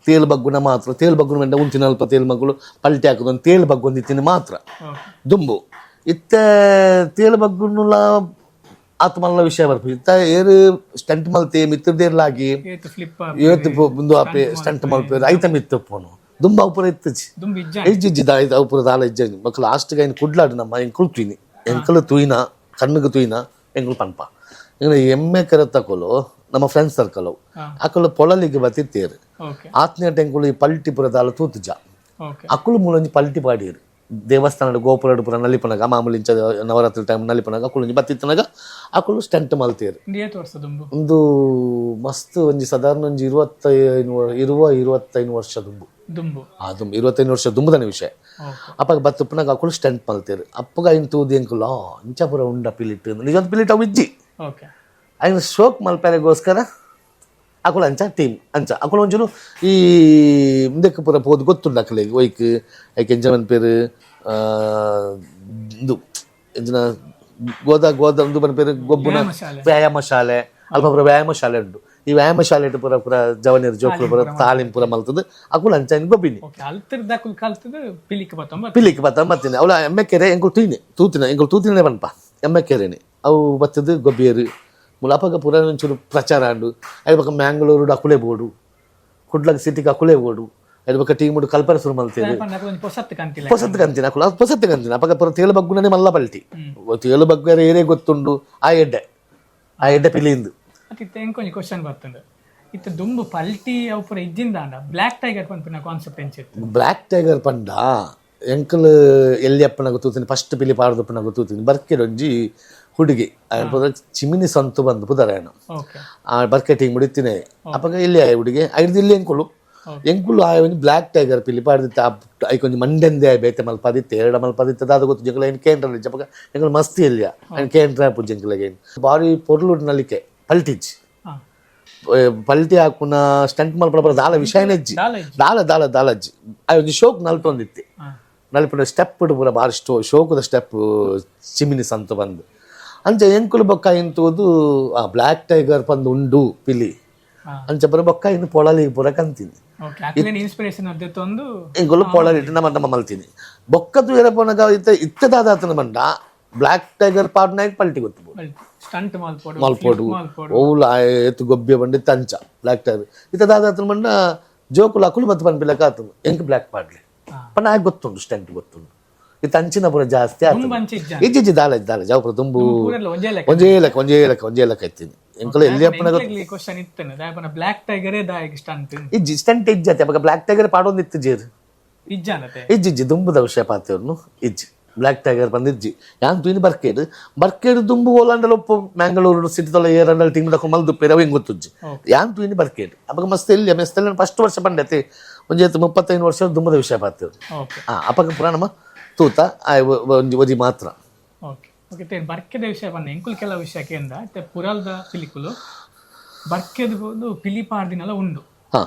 ತೇಲ್ ಬಗ್ಗುನ ಮಾತ್ರ. ತೇಲ್ ಬಗ್ಗುನ ಬಂಡ ಉಂತಿನ ಅಲ್ಪ ತೇಲ್ ಮಗ್ಗುಲು ಪಲ್ಟಿ ಹಾಕುದು. ಒಂದು ತೇಲ್ ಬಗ್ಗೊಂದು ಇತ್ತಿನ ಮಾತ್ರ ದುಂಬು. ಇತ್ತೆ ತೇಲ್ ಬಗ್ಗುನುಲ ಆತ್ ಮಲ್ಲ ವಿಷಯ ಬರ್ಪು. ಇತ್ತ ಏರು ಸ್ಟಂಟ್ ಮಲ್ತೆ ಮಿತ್ತದೇರ್ಲಾಗಿ ಏತ್ ಫ್ಲಿಪ್. ಏತ್ ಮುಂದು ಆಪೆ ಸ್ಟಂಟ್ ಮಲ್ಪೇರು, ಐತ ಮಿತ್ತ ಪೋನು. ದುಂಬು ಅವು ಪೂರ ಇತ್ತುಜಿ. ದುಂಬು ಇಜ್ಜ. ಇಜ್ಜಿ ಇಜ್ಜಿ ದಾ ಅವು ಪೂರ ದಾಲ ಇಜ್ಜ. ಮಕ್ಕಳು ಲಾಸ್ಟ್ಗೆ ಐನ್ ಕುಡ್ಲಾಡು ನಮ್ಮ ಎಂಕುಲು ತೂಯಿನಿ, ಎಂಕುಲು ತೂಯಿನ ಕಣ್ಣುಗು ತೂಯಿನ ಎಂಕುಲು ಪನ್ಪ. ಎಂಕುಲು ಎಮ್ಮೆ ಕರೆತಕುಲು ನಮ್ಮ ಫ್ರೆಂಡ್ಸ್ ಸರ್ಕಲ್ ಅಕುಲು ಪೊಳಲಿಗೆ ಬತ್ತಿತ್ತೇರು. ಆತ್ನೇಟ ಎಂಕುಲು ಈ ಪಲ್ಟಿ ಪೂರ ದಾಲ ತೂತುಜ. ಅಕುಲು ಮೂಲೊಂಜಿ ಪಲ್ಟಿ ಪಾಡಿಯರು. ದೇವಸ್ಥಾನದ ಗೋಪುರಡ್ ಪೂರ ನಲಿಪನಗ, ಮಾಮೂಲಿ ಇಂಚ ನವರಾತ್ರಿ ಟೈಮ್ ನಲಿಪನಗ ಅಕುಲು ಒಂಜಿ ಬತ್ತಿತ್ತನಗ ಅಕುಲು ಸ್ಟಂಟ್ ಮಲ್ತೇರು. ಇಂದು ಏತ್ ವರ್ಷ ದುಂಬು? ಒಂದು ಮಸ್ತ್ ಒಂಜಿ ಸಾಧಾರಣ ಒಂಜಿ 25 ವರ್ಷ ದುಂಬು. ದುಂಬು. ಆ ದುಂಬು, 25 ವರ್ಷ ದುಂಬುದನ ವಿಷಯ. ಅಪ್ಪಗ ಬತ್ತುಪ್ಪನಾಗ ಅಕುಲು ಸ್ಟಂಟ್ ಮಲ್ತೇರು. ಅಪ್ಪಗ ಐನ್ ತೂದು ಎಂಕುಲು, ಇಂಚ ಪೂರ ಉಂಡ ಪಿಲಿಟ್? ನಿಜ ಪಿಲಿಟ್ ಅವು ಇಜ್ಜಿ. ಐನ್ ಶೋಕ್ ಮಲ್ಪೆರೆಗೋಸ್ಕರ ಅಕುಲು ಅಂಚ ಟೀಮ್ ಅಂಚ ಅಕುಲು ಒಂಚೂರು ಈ ಮುಂದಕ್ಕೆ ಪೂರ ಪೋದು ಗೊತ್ತುಂಡು ಅಕುಲೆಗ್. ಒಯ್ಕ್ ಐಕ್ ಎಂಚ ಪನ್ಪೆರ್, ಇಂದು ಎಂಚಿನ ಗೋದ ಗೋದ ಉಂದು ಪನ್ಪೆರ್ ಗೊಬ್ಬುನ. ವ್ಯಾಯಾಮ ಶಾಲೆ. ವ್ಯಾಯಾಮ ಶಾಲೆ. ಅಲ್ಪ ಪೂರ ವ್ಯಾಯಾಮ ಶಾಲೆ ಉಂಟು. ಈ ವ್ಯಾಯಾಮ ಶಾಲೆ ಪೂರ ಪೂರ ಜವನಿಯರು ಜೋಕುಲು ಪೂರ ತಾಲೀಮ್ ಪೂರ ಮಲ್ತದ್ದು. ಅಕುಲು ಅಂಚ ಗೊಬ್ಬಿನಿ. ಓಕೆ, ಅಲ್ತಿರ್ದಕುಲು ಕಲ್ತದ್ದು ಪಿಲಿಕ್ ಬತ್ತೊಂಬ. ಪಿಲಿಕ್ ಬತ್ತ ಬತ್ತೀನಿ. ಅವಳ ಎಮ್ಮೆಕೆರೆ ಎಂಕುಲು ತೂಯಿನಿ, ತೂತಿನ ಎಂಕುಲು ತೂತಿನೇ ಪನ್ಪ. ಎಮ್ಮೆಕೆರೆನೆ ಅವು ಬತ್ತದು ಗೊಬ್ಬಿಯರು ಮೂಲ. ಅಪಗ ಪೂರ ಒಂಚೂರು ಪ್ರಚಾರ ಆಂಡು. ಐದು ಬೊಕ್ಕ ಮ್ಯಾಂಗ್ಳೂರು ಅಕುಲೇ ಬೋಡು, ಕುಡ್ಲಗ್ ಸಿಟಿಗೆ ಅಕುಲೇ ಬೋಡು. ಐದು ಬೊಕ್ಕ ಟೀಮ್ ಕಲ್ಪನೆ ಶುರು ಮಲ್ತೇವೆ. ಒಂಜಿ ಪೊಸತ್ತು ಕಂತಿಲ್ಲ. ಪೊಸತ್ತು ಕಂತಿನ ಅಕುಲು, ಅದು ಪೊಸತ್ತು ಕಂತಿನ. ಅಪಗ ಪೂರ ತೇಲು ಬಗ್ಗುನೇ ಮಲ್ಲ ಪಲ್ಟಿ. ತೇಲು ಬಗ್ಗರೆ ಏರೇ ಗೊತ್ತುಂಡು? ಆ ಎಡ್ಡೆ, ಆ ಎಡ್ಡೆ ಪಿಲಿಂದು. ಮತ್ತೆ ಇತ್ತೆ ಎಂಕೊಂಜಿ ಕ್ವಶನ್ ಬರ್ತುಂಡು. ಇತ್ತೆ ದುಂಬು ಪಲ್ಟಿ ಅವು ಪೂರ ಇಜ್ಜಿಂದಾಂಡ ಬ್ಲ್ಯಾಕ್ ಟೈಗರ್ ಪನ್ಪಿನ ಕಾನ್ಸೆಪ್ಟ್ ಎಂಚಿತ್ತು? ಬ್ಲ್ಯಾಕ್ ಟೈಗರ್ ಪಂಡ ಎಂಕಲ್ ಎಲ್ಲಿಯಪ್ಪನಾಗ ತೂತೀನಿ, ಫಸ್ಟ್ ಪಿಲಿ ಪಾಡ್ದಪ್ಪನಾಗ ತೂತೀನಿ. ಬರ್ಕೆಡೊಂಜಿ ಹುಡುಗಿ ಆಯನ್ ಪುದರ್ ಚಿಮಿನಿ ಸಂತು ಬಂದು ಪುದರಾಯಣ. ಆ ಬರ್ಕೆ ಟೀಮ್ ಮುಡಿತಿನೇ ಅಪಗ ಇಲ್ಲಿ ಆಯ್ ಹುಡುಗಿ ಐದು ಇಲ್ಲಿ ಎಂಕುಲು ಎಂಕುಲು ಆಯ್ ಒಂಜಿ ಬ್ಲ್ಯಾಕ್ ಟೈಗರ್ ಪಿಲಿ ಪಾಡ್ದಿತ್ತ. ಐಕೊಂಜಿ ಮಂಡೆಂದೆ ಆಯ್ ಬೇತೆ ಮಲ್ಪದಿತ್ತೆ, ಎರಡ ಮಲ್ಪದಿತ್ತೆ, ದಾದ ಗೊತ್ತು. ಜಂಕಲ ಐನ್ ಕೇಂದ್ರ ಅಪಗ ಎಂಕುಲು ಮಸ್ತಿ ಎಲ್ಲಿಯ ಐನ್ ಕೇಂದ್ರ ಪೂಜೆ. ಎಂಕುಲೆಗೆ ಐನ್ ಬಾರಿ ಪೊರ್ಲು ನಲಿಕೆ ಪಲ್ಟಿಜ್. ಪಲ್ಟಿ ಹಾಕುನ, ಸ್ಟಂಟ್ ಮಲ್ಪಡ ದಾಲ ವಿಷಯನೇ ಇಜ್ಜಿ. ದಾಲ ಇಜ್ಜಿ. ದಾಲ ದಾಲ ದಾಲ ಅಜ್ಜಿ. ಆ ಒಂಜಿ ಶೋಕ್ ನಲ್ತೊಂದಿತ್ತೆ. ನಲ್ಪಿನ ಸ್ಟೆಪ್ ಪೂರ ಬಾರಿ ಶೋಕದ ಸ್ಟೆಪ್, ಚಿಮಿನಿ ಸಂತ ಬಂದು ಅಂಚ ಎಂಕುಲು ಬೊಕ್ಕ ಇಂತೂದು ಆ ಬ್ಲ್ಯಾಕ್ ಟೈಗರ್ ಪಂದು ಉಂಡು ಪಿಲಿ. ಅಂಚ ಪೂರ ಬೊಕ್ಕ ಇನ್ನು ಪೊಳಲಿ ಪೂರ ಕಂತೀನಿ. Okay, ಅಕ್ಲೇನ inspiration ಅದ್ದೆತ್ತೊಂದು. ಎಂಕುಲು ಪೊಳಲಿ ಇಟ್ಟು ನಮ್ಮ ನಮ್ಮ ಮಲ್ತೀನಿ. ಬೊಕ್ಕದು ಎರ ಪೋನಗ ಇತ್ತ ಇತ್ತದಾದಾತನ ಬಂಡ ಬ್ಲ್ಯಾಕ್ ಟೈಗರ್ ಪಾಡ್ನಾಗ ಪಲ್ಟಿ ಗೊತ್ತು. ಸ್ಟಂಟ್ ಮಲ್ಪೋಡು. ಮಲ್ಪೋಡು. ಮಲ್ಪೋಡು. ಓವುಲ ಏತು ಗೊಬ್ಬೆ ಬಂಡಿ ತಂಚ ಬ್ಲ್ಯಾಕ್ ಟೈಗರ್ ಇತ್ತದಾದಾತನ ಬಂಡ ಜೋಕುಲು ಅಕುಲು ಮತ್ತು ಪನ್ಪಿಲಕ ಆತನು ಎಂಕ್ ಬ್ಲ್ಯಾಕ್ ಪಾಡ್ಲಿ. ಪಂಡ ಆಯ್ ಗೊತ್ತುಂಡು, ಸ್ಟಂಟ್ ಗೊತ್ತುಂಡು. ಇತ್ತ ಅಂಚಿನ ಪೂರ ಜಾಸ್ತಿ ಆತು. ತುಂಬಾ ಅಂಚೆ ಇಜ್ಜ? ಇಜ್ಜಿ ಇಜ್ಜಿ, ದಾಲ ದಾಲ ಜಾವ ಪೂರ ದುಂಬು. ಪೂರೆಲ್ಲ ಒಂಜೇ ಲೆಕ್ಕ. ಒಂಜೇ ಲೆಕ್ಕ, ಒಂಜೇ ಲೆಕ್ಕ, ಒಂಜೇ ಲೆಕ್ಕ ಇತ್ತೀನಿ ಎಂಕುಲು ಎಲ್ಲಿ ಅಪ್ಪನ. ಕ್ವಶನ್ ಇತ್ತೇನೆ ದಾಯಪನ ಬ್ಲ್ಯಾಕ್ ಟೈಗರೇ ದಾಯಗ್ ಸ್ಟಂಟ್? ಇಜ್ಜಿ, ಸ್ಟಂಟ್ ಇಜ್ಜಿ. ಅವಾಗ ಬ್ಲ್ಯಾಕ್ ಟೈಗರ್ ಪಾಡೊಂದು ಇತ್ತು ಜೇರು. ಇಜ್ಜಾನತೆ? ಇಜ್ಜಿ ಇಜ್ಜಿ, ದುಂಬುದ ವಿಷಯ ಪಾತೆರ್ನು. ಇಜ್ಜಿ, ಬ್ಲ್ಯಾಕ್ ಟೈಗರ್ ಬಂದಿಜ್ಜಿ. ಯಾನ್ ತೂಯಿನಿ ಬರ್ಕೇಡು ಬರ್ಕೇಡು ದುಂಬು ಓಲಾಂಡಲ ಒಪ್ಪು ಮ್ಯಾಂಗಳೂರು ಸಿಟಿ ತೊಲ ಏರಂಡಲ್ ಟೀಮ್ ದಕ್ಕ ಮಲ್ದುಪ್ಪೇರು ಅವು ಹೆಂಗ್ ಗೊತ್ತುಜ್ಜಿ. ಯಾನ್ ತೂಯಿನಿ ಬರ್ಕೇಡು ಅವಾಗ ಮಸ್ತ್ ಎಲ್ಲಿ ಮಸ್ತ್ ಫಸ್ಟ್ ವರ್ಷ ಬಂಡತೆ ಒಂಜಿ 35 ವರ್ಷ ದುಂಬುದ ವಿಷಯ ಪಾತೆರು. ಅಪಗ ಪುರ ನಮ್ಮ ತೂತ ಆ ಒಂಜಿ ಒಂಜಿ ಮಾತ್ರ. ಓಕೆ ಓಕೆ, ತೇ ಬರ್ಕೆದ ವಿಷಯ ಬನ್ನ ಎಂಕುಲ್ ಕೆಲವು ವಿಷಯ ಕೇಂದ್ರ ಇತ್ತೆ ಪುರಲ್ದ ಪಿಲಿಕುಲು ಬರ್ಕೆದ ಬೋದು ಪಿಲಿ ಪಾಡ್ದಿನಲ ಉಂಡು.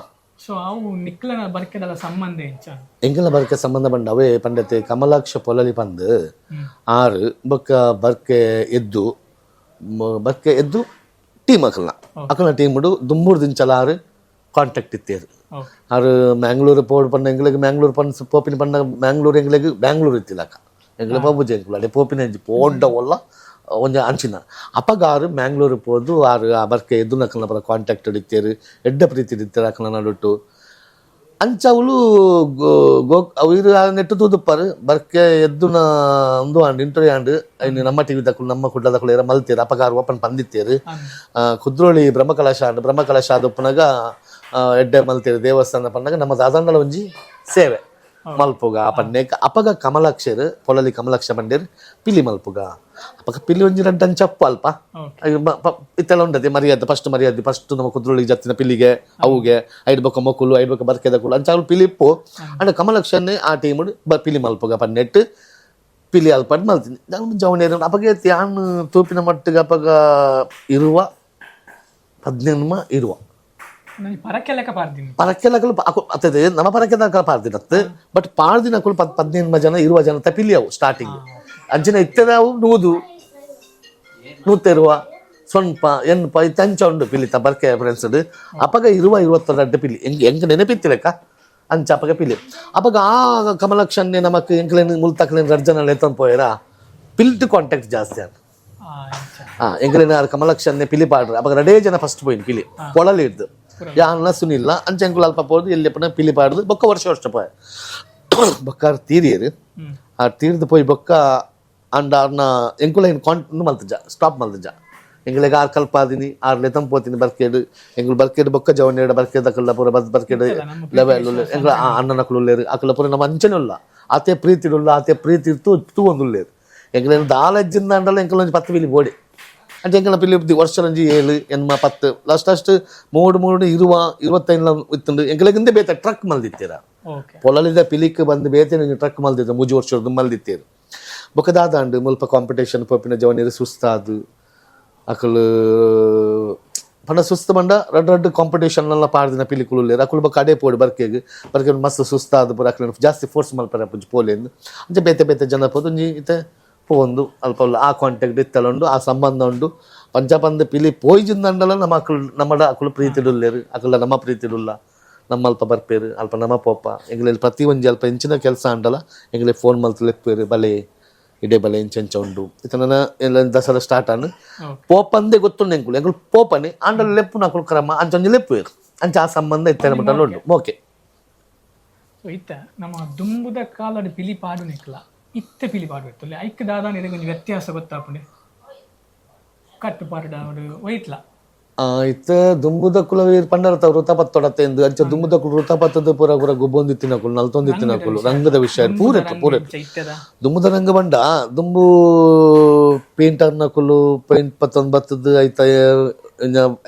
ಸೊ ಅವು ನಿಕ್ಲನ ಬರ್ಕೆದಲ ಸಂಬಂಧ ಎಂಚ? ಎಂಕಲ್ನ ಬರ್ಕೆ ಸಂಬಂಧ ಬಂಡ ಅವೇ ಪಂಡತೆ ಕಮಲಾಕ್ಷ ಪೊಲಲಿ ಪಂದ್. ಆರು ಬೊಕ್ಕ ಬರ್ಕೆ ಎದ್ದು ಬರ್ಕೆ ಎದ್ದು ಟೀಮ್ ಅಕಲ್ನ ಅಕಲ್ನ ಟೀಮ್ ದುಂಬೂರು ದಿಂಚಲ ಆರು ಕಾಂಟ್ಯಾಕ್ಟ್ ಇತ್ತೇರು. ಆರು ಮ್ಯಾಂಗ್ಳೂರು ಪೋಡು ಪಂಡ ಎಂಗ್ಲಿಗೆ ಮ್ಯಾಂಗ್ಳೂರು ಪನ್ ಪೋಪಿನ ಪಂಡ ಮ್ಯಾಂಗ್ಳೂರು ಎಂಗ್ಲಿಗೆ ಬ್ಯಾಂಗ್ಳೂರು ಇತ್ತಿಲ್ಲಕ ಎಂಗ್ಲೆ ಪೋಪುಜಿ ಎಂಕುಲು ಅಡೆ ಪೋಪಿನ ಅಂಚಿ ಪೋಂಡ ಒಲ್ಲ ಒಂಜಿ ಅಂಚಿನ. ಅಪಗ ಆರು ಮ್ಯಾಂಗ್ಳೂರು ಪೋದು ಆರು ಆ ಬರ್ಕೆ ಎದ್ದು ನಕಲ್ನ ಪರ ಕಾಂಟ್ಯಾಕ್ಟ್ ಇತ್ತೇರು, ಎಡ್ಡ ಪ್ರೀತಿ ಇತ್ತೇರು ಅಕಲ್ನ ನಡುಟ್ಟು. ಅಂಚ ಅವಳು ಗೋ ಗೋ ಅವು ಇರು ನೆಟ್ಟು ತೂದುಪ್ಪಾರು ಬರ್ಕೆ ಎದ್ದುನ ಒಂದು ಆಂಡ್ ಇಂಟರ್ವ್ಯೂ ಆಂಡ್ ಇನ್ನು ನಮ್ಮ ಟಿವಿ ದಕ್ಕಲು ನಮ್ಮ ಕುಡ್ಲದಕ್ಕಲು ಏರ ಮಲ್ತೇರು. ಅಪಗ ಆರು ಓಪನ್ ಪಂದಿತ್ತೇರು. ಕುದ್ರೋಳಿ ಬ್ರಹ್ಮಕಲಶ ಆಂಡ್ ಬ್ರಹ್ಮಕಲಶ ಆದಪ್ಪನಾಗ ಎಡ್ಡೆ ಮಲ್ತೇರು ದೇವಸ್ಥಾನ ಪನ್ನಗ ನಮ್ಮ ದಾದಂಡಲ ಒಂಜಿ ಸೇವೆ ಮಲ್ಪುಗ ಪನ್ನೇಕ. ಅಪಗ ಕಮಲಾಕ್ಷರು ಪೊಲಲಿ ಕಮಲಾಕ್ಷ ಬಂಡೇರು ಪಿಲಿ ಮಲ್ಪುಗ. ಅಪಗ ಪಿಲಿ ಒಂಜಿ ರಡ್ಡ್ ಅಂಚಪ್ಪು ಅಲ್ಪ. ಅಯ್ಯೋ ಇತ್ತೆಲ್ಲ ಉಂಡತೆ ಮರ್ಯಾದೆ, ಫಸ್ಟ್ ಮರ್ಯಾದೆ ಫಸ್ಟ್ ನಮ್ಮ ಕುದ್ರೋಳಿ ಜತ್ತಿನ ಪಿಲಿಗೆ ಅವುಗೆ ಐದು ಬೊಕ್ಕ ಮೊಕ್ಕುಲು ಐದು ಬೊಕ್ಕ ಬರ್ಕೆದ ಕುಲು ಅಂಚ ಅವ್ಲು ಪಿಲಿಪ್ಪು ಅಂಡ ಕಮಲಕ್ಷನ್ನೇ ಆ ಟೀಮ್ ಪಿಲಿ ಮಲ್ಪುಗ ಪನ್ನೆಟ್ಟು ಪಿಲಿ ಅಲ್ಪಡ್ ಮಲ್ತೀನಿ ಜವನೇರು. ಅಪಗೆ ಯಾನ್ ತೂಪಿನ ಮಟ್ಟಿಗೆ ಅಪಗ ಇರುವ 18 ಇರುವ. ನಂಗೆ ಪರಕೆ ಲೆಕ್ಕ ಪಾಡ್ದಿನಿ. ಪರಕ್ಕೆಲಕಲು ಅತ್ತದೆ ನಮ್ಮ ಪರಕ್ಕೆ ಪಾಡ್ದಿನತ್ತು. ಬಟ್ ಪಾಡ್ದಿನಕುಲು 18 ಜನ ಇರುವ ಜನ ಪಿಲಿ ಅವು ಸ್ಟಾರ್ಟಿಂಗ್ ಅಂಚಿನ ಇತ್ತದ ಅವು ನೂದು ನೂತೆರುವ ಸೊನ್ಪ ಎನ್ಪ ಇತ್ತ ಅಂಚ ಉಂಡು ಪಿಲಿತ ಬರ್ಕೆ ಫ್ರೆಂಡ್ಸ್. ಅಪಗ ಇರುವ 22 ಪಿಲಿ ಎಂಕ್ ಎಂಕ್ ನೆನಪಿತ್ತಿಲೆಕ್ಕ ಅಂಚ ಅಪಗ ಪಿಲಿ. ಅಪಗ ಆ ಕಮಲಕ್ಷನ್ನೇ ನಮಕ್ ಎಂಕ್ಲೇನ್ ಮುಲ್ತಕ್ಲೇನ್ ರಡ್ ಜನ ಲೆತ್ತೊಂದು ಪೋಯರಾ ಪಿಲ್ಟ್ ಕಾಂಟ್ಯಾಕ್ಟ್ ಜಾಸ್ತಿ ಆಂಡ್. ಅಂಚ. ಎಂಕ್ಲೇನ ಕಮಲಕ್ಷನ್ನೇ ಪಿಲಿ ಪಾಡ್ರ ಅಪಗ ರಡೇ ಜನ ಫಸ್ಟ್ ಪೋಯಿನ್ ಪಿಲಿ ಪೊಳಲಿ ಇಡ್ದು ಯಾನ್ಲ ಸುನಿಲ್ಲ ಅಂಚ ಎಂಕುಲು ಅಲ್ಪ ಪೋದು ಎಲ್ಲಿ ಪುನಃ ಪಿಲಿ ಪಾಡ್ದು ಬೊಕ್ಕ ವರ್ಷ ವರ್ಷ ಪೋಯ. ಬೊಕ್ಕ ಆರ್ ತೀರಿಯರು. ಆ ತೀರ್ದು ಪೋಯಿ ಬೊಕ್ಕ ಅಂಡ ಆರ್ನ ಎಂಕುಲ ಏನು ಕಾಂಟ್ ಮಲ್ತಜ ಸ್ಟಾಪ್ ಮಲ್ತಜ. ಎಂಕ್ಲೆಗ್ ಆರ್ ಕಲ್ಪಾದಿನಿ ಆರ್ ಲೆತಂ ಪೋತಿನಿ ಬರ್ಕೇಡು. ಎಂಕುಲು ಬರ್ಕೇಡು ಬೊಕ್ಕ ಜವನೇಡು ಬರ್ಕೇದ ಅಕಲ್ನ ಪೂರ ಬದ್ ಬರ್ಕೇಡು ನಮ್ಮ ಲೆವೆಲ್ ಎಂಕುಲ ಆ ಅಣ್ಣನಕುಲು ಉಲ್ಲೇರು. ಅಕುಲ ಪೂರ ನಮ್ಮ ಅಂಚನೆ ಉಲ್ಲ ಆತೆ ಪ್ರೀತಿಡುಲ್ಲ ಆತೆ ಪ್ರೀತಿ ತೂವೊಂದುಲ್ಲೇರು. ಎಂಕುಲೇನು ದಾಲ ಅಂಡಲ ಎಂಕುಲು ಒಂಜಿ 10 ಪಿಲಿ ಬೋಡಿ ಅಂಚ ಎಂಕಲ್ನ ಪಿಲಿ ವರ್ಷ ಒಂಜಿ 7 ಎನ್ಮ 10 ಲಾಸ್ಟ್ ಲಾಸ್ಟ್ ಮೂಡು ಮೂಡು ಇರುವ 25 ಇತ್ತುಂಡು. ಎಂಕಲೆಗಿಂದ ಬೇತೆ ಟ್ರಕ್ ಮಲ್ದಿತ್ತೀರ. ಪೊಲಲಿದ ಪಿಲಿಕ್ ಬಂದು ಬೇತೆ ಟ್ರಕ್ ಮಲ್ದಿತ್ತು ಮೂಜಿ ವರ್ಷದ ಮಲ್ದಿತ್ತೇರು. ಬೊಕ್ಕ ದಾದಾಂಡು ಮುಲ್ಪ ಕಾಂಪಿಟೇಷನ್ ಪೋಪಿನ ಜವನೀರು ಸುಸ್ತಾದು ಅಕುಲು ಪಂಡ ಸುಸ್ತು ಪಂಡ ರಡ್ಡ್ ರಡ್ಡ್ ಕಾಂಪಿಟೇಷನ್ ಎಲ್ಲ ಪಾಡ್ದಿನ ಪಿಲಿಕುಲು ಉಲ್ಲೇರು. ಅಕುಲು ಬೊಕ್ಕ ಅಡೆ ಪೋಡು ಬರ್ಕೆಗ್ ಬರ್ಕೆ ಮಸ್ತ್ ಸುಸ್ತಾದ್ ಪೂರ ಅಕ್ಲೆನ್ ಜಾಸ್ತಿ ಫೋರ್ಸ್ ಮಲ್ಪರೆ ಪುಂಚಿ ಪೋಲೆಂದು ಅಂಚ ಬೇತೆ ಬೇತೆ ಜನ ಪೋದು ಒಂಜಿ ಇತ್ತೆ ಪೋವೊಂದು ಅಲ್ಪ ಉಲ್ಲ. ಆ ಕಾಂಟ್ಯಾಕ್ಟ್ ಇತ್ತಲ ಉಂಡು, ಆ ಸಂಬಂಧ ಉಂಡು. ಪಂಚಪಂದ ಪಿಲಿ ಪೋಯ್ಜಿಂದಂಡಲ ನಮ್ಮ ಅಕುಲು ನಮ್ಮಡ ಅಕುಲು ಪ್ರೀತಿಡುಲ್ಲೇರು. ಅಕುಲ ನಮ್ಮ ಪ್ರೀತಿಡುಲ್ಲ. ನಮ್ಮ ಅಲ್ಪ ಬರ್ಪೇರು ಅಲ್ಪ ನಮ್ಮ ಪೋಪ ಎಂಗ್ಲೇಲಿ ಪ್ರತಿ ಒಂಜಿ ಅಲ್ಪ ಎಂಚಿನ ಕೆಲಸ ಅಂಡಲ ಎಂಗ್ಲೆ ಫೋನ್ ಮಲ್ತ್ ಲೆಪ್ಪೇರು ಬಲೆ ಇಡೆ ಬಲೆ ಇಂಚೆಂಚ ಉಂಡು. ಇತ್ತ ನನ್ನ ಎಲ್ಲ ದಸರಾ ಸ್ಟಾರ್ಟ್ ಆನ್ ಪೋಪಂದೇ ಗೊತ್ತುಂಡು. ಎಂಕುಲು ಎಂಕುಲು ಪೋಪನಿ ಆಂಡಲ ಲೆಪ್ಪುನ ಅಕುಲು ಕ್ರಮ ಅಂಚ ಒಂಜಿ ಲೆಪ್ಪುವೇರು. ಅಂಚ ಆ ಸಂಬಂಧ ಇತ್ತೆ ಮಟ್ಟಲ ಉಂಡು. ಓಕೆ. ಸೊ ಇತ್ತ ನಮ್ಮ ದುಂಬುದ ಕಾಲಡ್ ಪಿಲಿ ಪಾಡು ನಿಕ್ಲ ಇತ್ತೆ ಪಿಲಿ ಪಾಡು ಇತ್ತಲ್ಲ ಐಕ್ ದಾದಾನ ಇದಕ್ಕೆ ಒಂಜಿ ವ್ಯತ್ಯಾಸ ಗೊತ್ತಾಪುಂಡೆ ಕಟ್ಟು ಪಾಡುಡಾವಡು ಒಯ್ತ್ಲ? ಇತ್ತೆ ದುಂಬುದ ಕುಲ ಪಂಡರ ವೃತಪತ್ತೊಡತ್ತೆ ಎಂದು ಅಂಚ ದುಂಬುದಕುಲು ವೃತಪತ್ತದ ಪೂರ ಪೂರ ಗುಬ್ಬೊಂದಿತ್ತಿನಕುಲು ನಲ್ತೊಂದಿತ್ತಿನಕುಲು ರಂಗದ ವಿಷಯ ಪೂರ ಪೂರ. ಇತ್ತದ. ದುಂಬುದ ರಂಗ ಬಂಡ ದುಂಬು ಪೇಂಟರ್ನಕುಲು ಪೇಂಟ್ ಪತ್ತೊಂದು ಬತ್ತದ ಐತ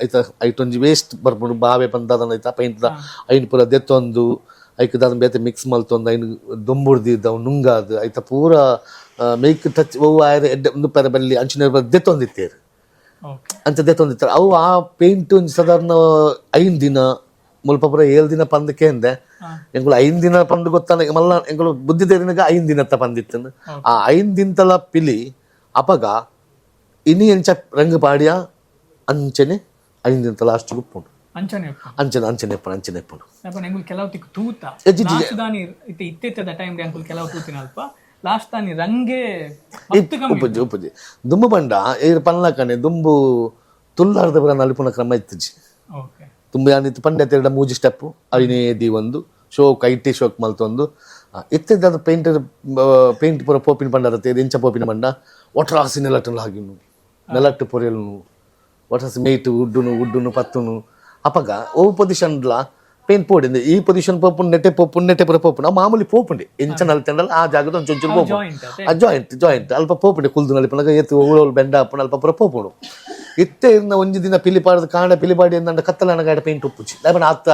ಐತ ಐಟೊಂಜಿ ವೇಸ್ಟ್ ಬರ್ಪುಂಡು ಬಾವೆ ಪಂದಾದನ ಐತ ಪೇಂಟ್ ಐನ್ ಪೂರ ದೆತ್ತೊಂದು ಐಕ್ ದಾದ ಬೇತೆ ಮಿಕ್ಸ್ ಮಲ್ತೊಂದು ಐನ್ ದುಂಬುಡ್ದಿದ್ದವು ನುಂಗಾದು ಐತ ಪೂರ ಮೇಕ್ ಟಚ್ ಒವ್ವು ಆಯರೆ ಎಡ್ಡೆ ಉಂದು ಪೆರ ಬಲ್ಲಿ ಅಂಚಿನ ದೆತ್ತೊಂದಿತ್ತೇರು. ಅಂಚ ದೆತ್ತೊಂದಿತ್ತಾರೆ. ಅವು ಆ ಪೇಂಟ್ ಒಂಜಿ ಸಾಧಾರಣ 5 ದಿನ, ಮುಲ್ಪ ಪೂರ 7 ದಿನ ಪಂದ್ ಕೇಂದೆ. ಎಂಕುಲು 5 ದಿನ ಪಂದ್ ಗೊತ್ತಾನ ಮಲ್ಲ. ಎಂಕುಲು ಬುದ್ಧಿ ತೆರಿನಾಗ 5 ದಿನತ್ತ ಪಂದಿತ್ತು. ಆ 5 ದಿನತಲ ಪಿಲಿ ಅಪಗ ಇನಿ ಎಂಚ ರಂಗ್ ಪಾಡಿಯ ಅಂಚನೆ 5 ದಿನತ ಲಾಸ್ಟ್ ಉಪ್ಪುಂಡು. ಅಂಚನೆ ಉಪ್ಪುಂಡು. ಅಂಚನೆ ಅಂಚನೆ ಉಪ್ಪುಂಡು, ಅಂಚನೆ ಉಪ್ಪುಂಡು. ಅಪ್ಪ, ಎಂಕುಲು ಕೆಲವು ತಿಕ್ ತೂತ. G, G. Last ದಾನಿ ಇತ್ತೆ ಇತ್ತೆತ್ತದ ಟೈಮ್ ಅಂಕುಲು ಕೆಲವು ತೂತಿನ ಅಲ್ಪ ಲಾಸ್ಟ್ ದಾನಿ ರಂಗೆ ಮಸ್ತ್ ಕಮ್ಮಿ. ಉಪ್ಪುಜಿ, ಉಪ್ಪುಜಿ. ದುಂಬು ಪಂಡ ಏರ್ ಪನ್ಲಕನೆ ದುಂಬು ತುಲ್ಲಾರ್ದ ಪುರ ನಲಿಪುನ ಕ್ರಮ ಇತ್ತುಜಿ. ದುಂಬು ಯಾನಿತ್ತು ಪಂಡೆ ತೆರಡ ಮೂಜಿ ಸ್ಟೆಪ್ ಐನೇ the ಒಂದು ಶೋಕ್ IT ಶೋಕ್ ಮಲ್ತೊಂದು. ಇತ್ತಿದ್ದ ಪೇಂಟ್ ಪೇಂಟ್ ಪೂರ ಪೋಪಿನ ಪಂಡರ ಎಂಚ ಪೋಪಿನ ಪಂಡ ಒಟ್ರಾಸಿ ನೆಲಟ್ಟು ಹಾಗಿನು ನೆಲಟ್ಟು ಪೊರೆಯಲ್ನು ಒಟ್ರಾಸಿ ಮೇಟು ಉಡ್ಡುನು ಉಡ್ಡುನು ಪತ್ತುನು. ಅಪಗ ಓ ಪೊಸಿಷನ್ಲ ಪೇಂಟ್ ಪೋಡಿಂದೆ ಈ ಪೊಸಿಷನ್ ಪೋಪುಂಡು, ನೆಟ್ಟೆ ಪೋಪುಂಡು, ನೆಟ್ಟೆ ಪೂರ ಪೋಪುಂಡು. ಆ ಮಾಮೂಲಿ ಪೋಪುಂಡೆ ಎಂಚ ನಲ್ತೆಂಡಲ ಆ ಜಾಗದ ಒಂಚೂರು ಒಂಚೂರು ಪೋಪುಂಡು. ಜಾಯಿಂಟ್ ಅದೇ. ಆ ಜಾಯಿಂಟ್ ಜಾಯಿಂಟ್ ಅಲ್ಪ ಪೋಪುಂಡೆ ಕುಲ್ದು ನಲಿಪುನಗ ಏತ್ ಓಳೋಳು ಬೆಂಡ ಆಪುಂಡು, ಅಲ್ಪ ಪೂರ ಪೋಪುಂಡು. ಇತ್ತೆ ಇರ್ನ ಒಂಜಿ ದಿನ ಪಿಲಿಪಾಡ್ದು ಕಾಂಡ ಪಿಲಿಪಾಡಿ ಎಂದಂಡ ಕತ್ತಲನ ಗಾಡ ಪೇಂಟ್ ಉಪ್ಪುಚಿ ದಾಯೆ ಆತ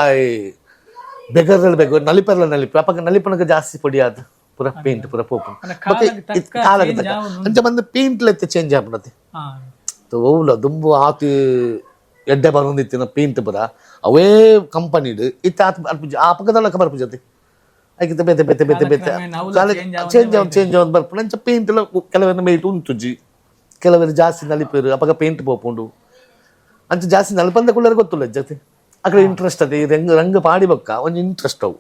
ಬೆಗರ್ಲ ಬೆಗರ್ ನಲಿಪರ್ಲ ನಲಿಪು. ಅಪಗ ನಲಿಪುನಗ ಜಾಸ್ತಿ ಪೊಡಿ ಆದ್ ಪೂರ ಪೇಂಟ್ ಪೂರ ಪೋಪುಂಡು. ಪಂಡ ಬೊಕ್ಕ ಕಾಲಗ್ ತಕ್ಕ ಕಾಲಗ್ change ತಕ್ಕ ಆವೊಂದು. ಅಂಚ ಬಂದು ಪೇಂಟ್ ಲೆತ್ತ ಚೇಂಜ್ ಆಪುಂಡತೆ. ಓವ್ಲ ದುಂಬು ಆತು ಎಡ್ಡೆ ಬರೊಂದಿತ್ತಿನ ಪೇಂಟ್ ಪೂರ ಅವೇ ಕಂಪನಿಡ್ ಇತ್ತೆ ಆತ್ ಬರ್ಪುಜಿ. ಆ ಪಕ್ಕದಲ್ಲ ಬರ್ಪುಜತೆ. ಐಕಿತ ಬೇತೆ ಬೇತೆ ಬೇತೆ ಬೇತೆ. ಕಾಲಕ್ರಮೇಣ ಅವುಲ change ಆವೊಂದೇ. ಚೇಂಜ್ ಆವೊಂದು ಚೇಂಜ್ ಆವೊಂದು ಬರ್ಪುಂಡು. ಅಂಚ ಪೇಂಟ್ ಎಲ್ಲ ಕೆಲವೆಲ್ಲ ಮೇಟ್ ಉಂತುಜಿ, ಕೆಲವರು ಜಾಸ್ತಿ ನಲಿಪೇರು, ಅಪಗ ಪೇಂಟ್ ಪೋಪುಂಡು. ಅಂಚ ಜಾಸ್ತಿ ನಲ್ಪಂದ ಕುಳ್ಳರೆ ಗೊತ್ತುಲ್ಲ ಜೊತೆ ಅಕಡೆ ಇಂಟ್ರೆಸ್ಟ್ ಅದೇ. ಈ ರಂಗ್ ರಂಗ್ ಪಾಡಿ ಬೊಕ್ಕ ಒಂಜಿ ಇಂಟ್ರೆಸ್ಟ್ ಅವು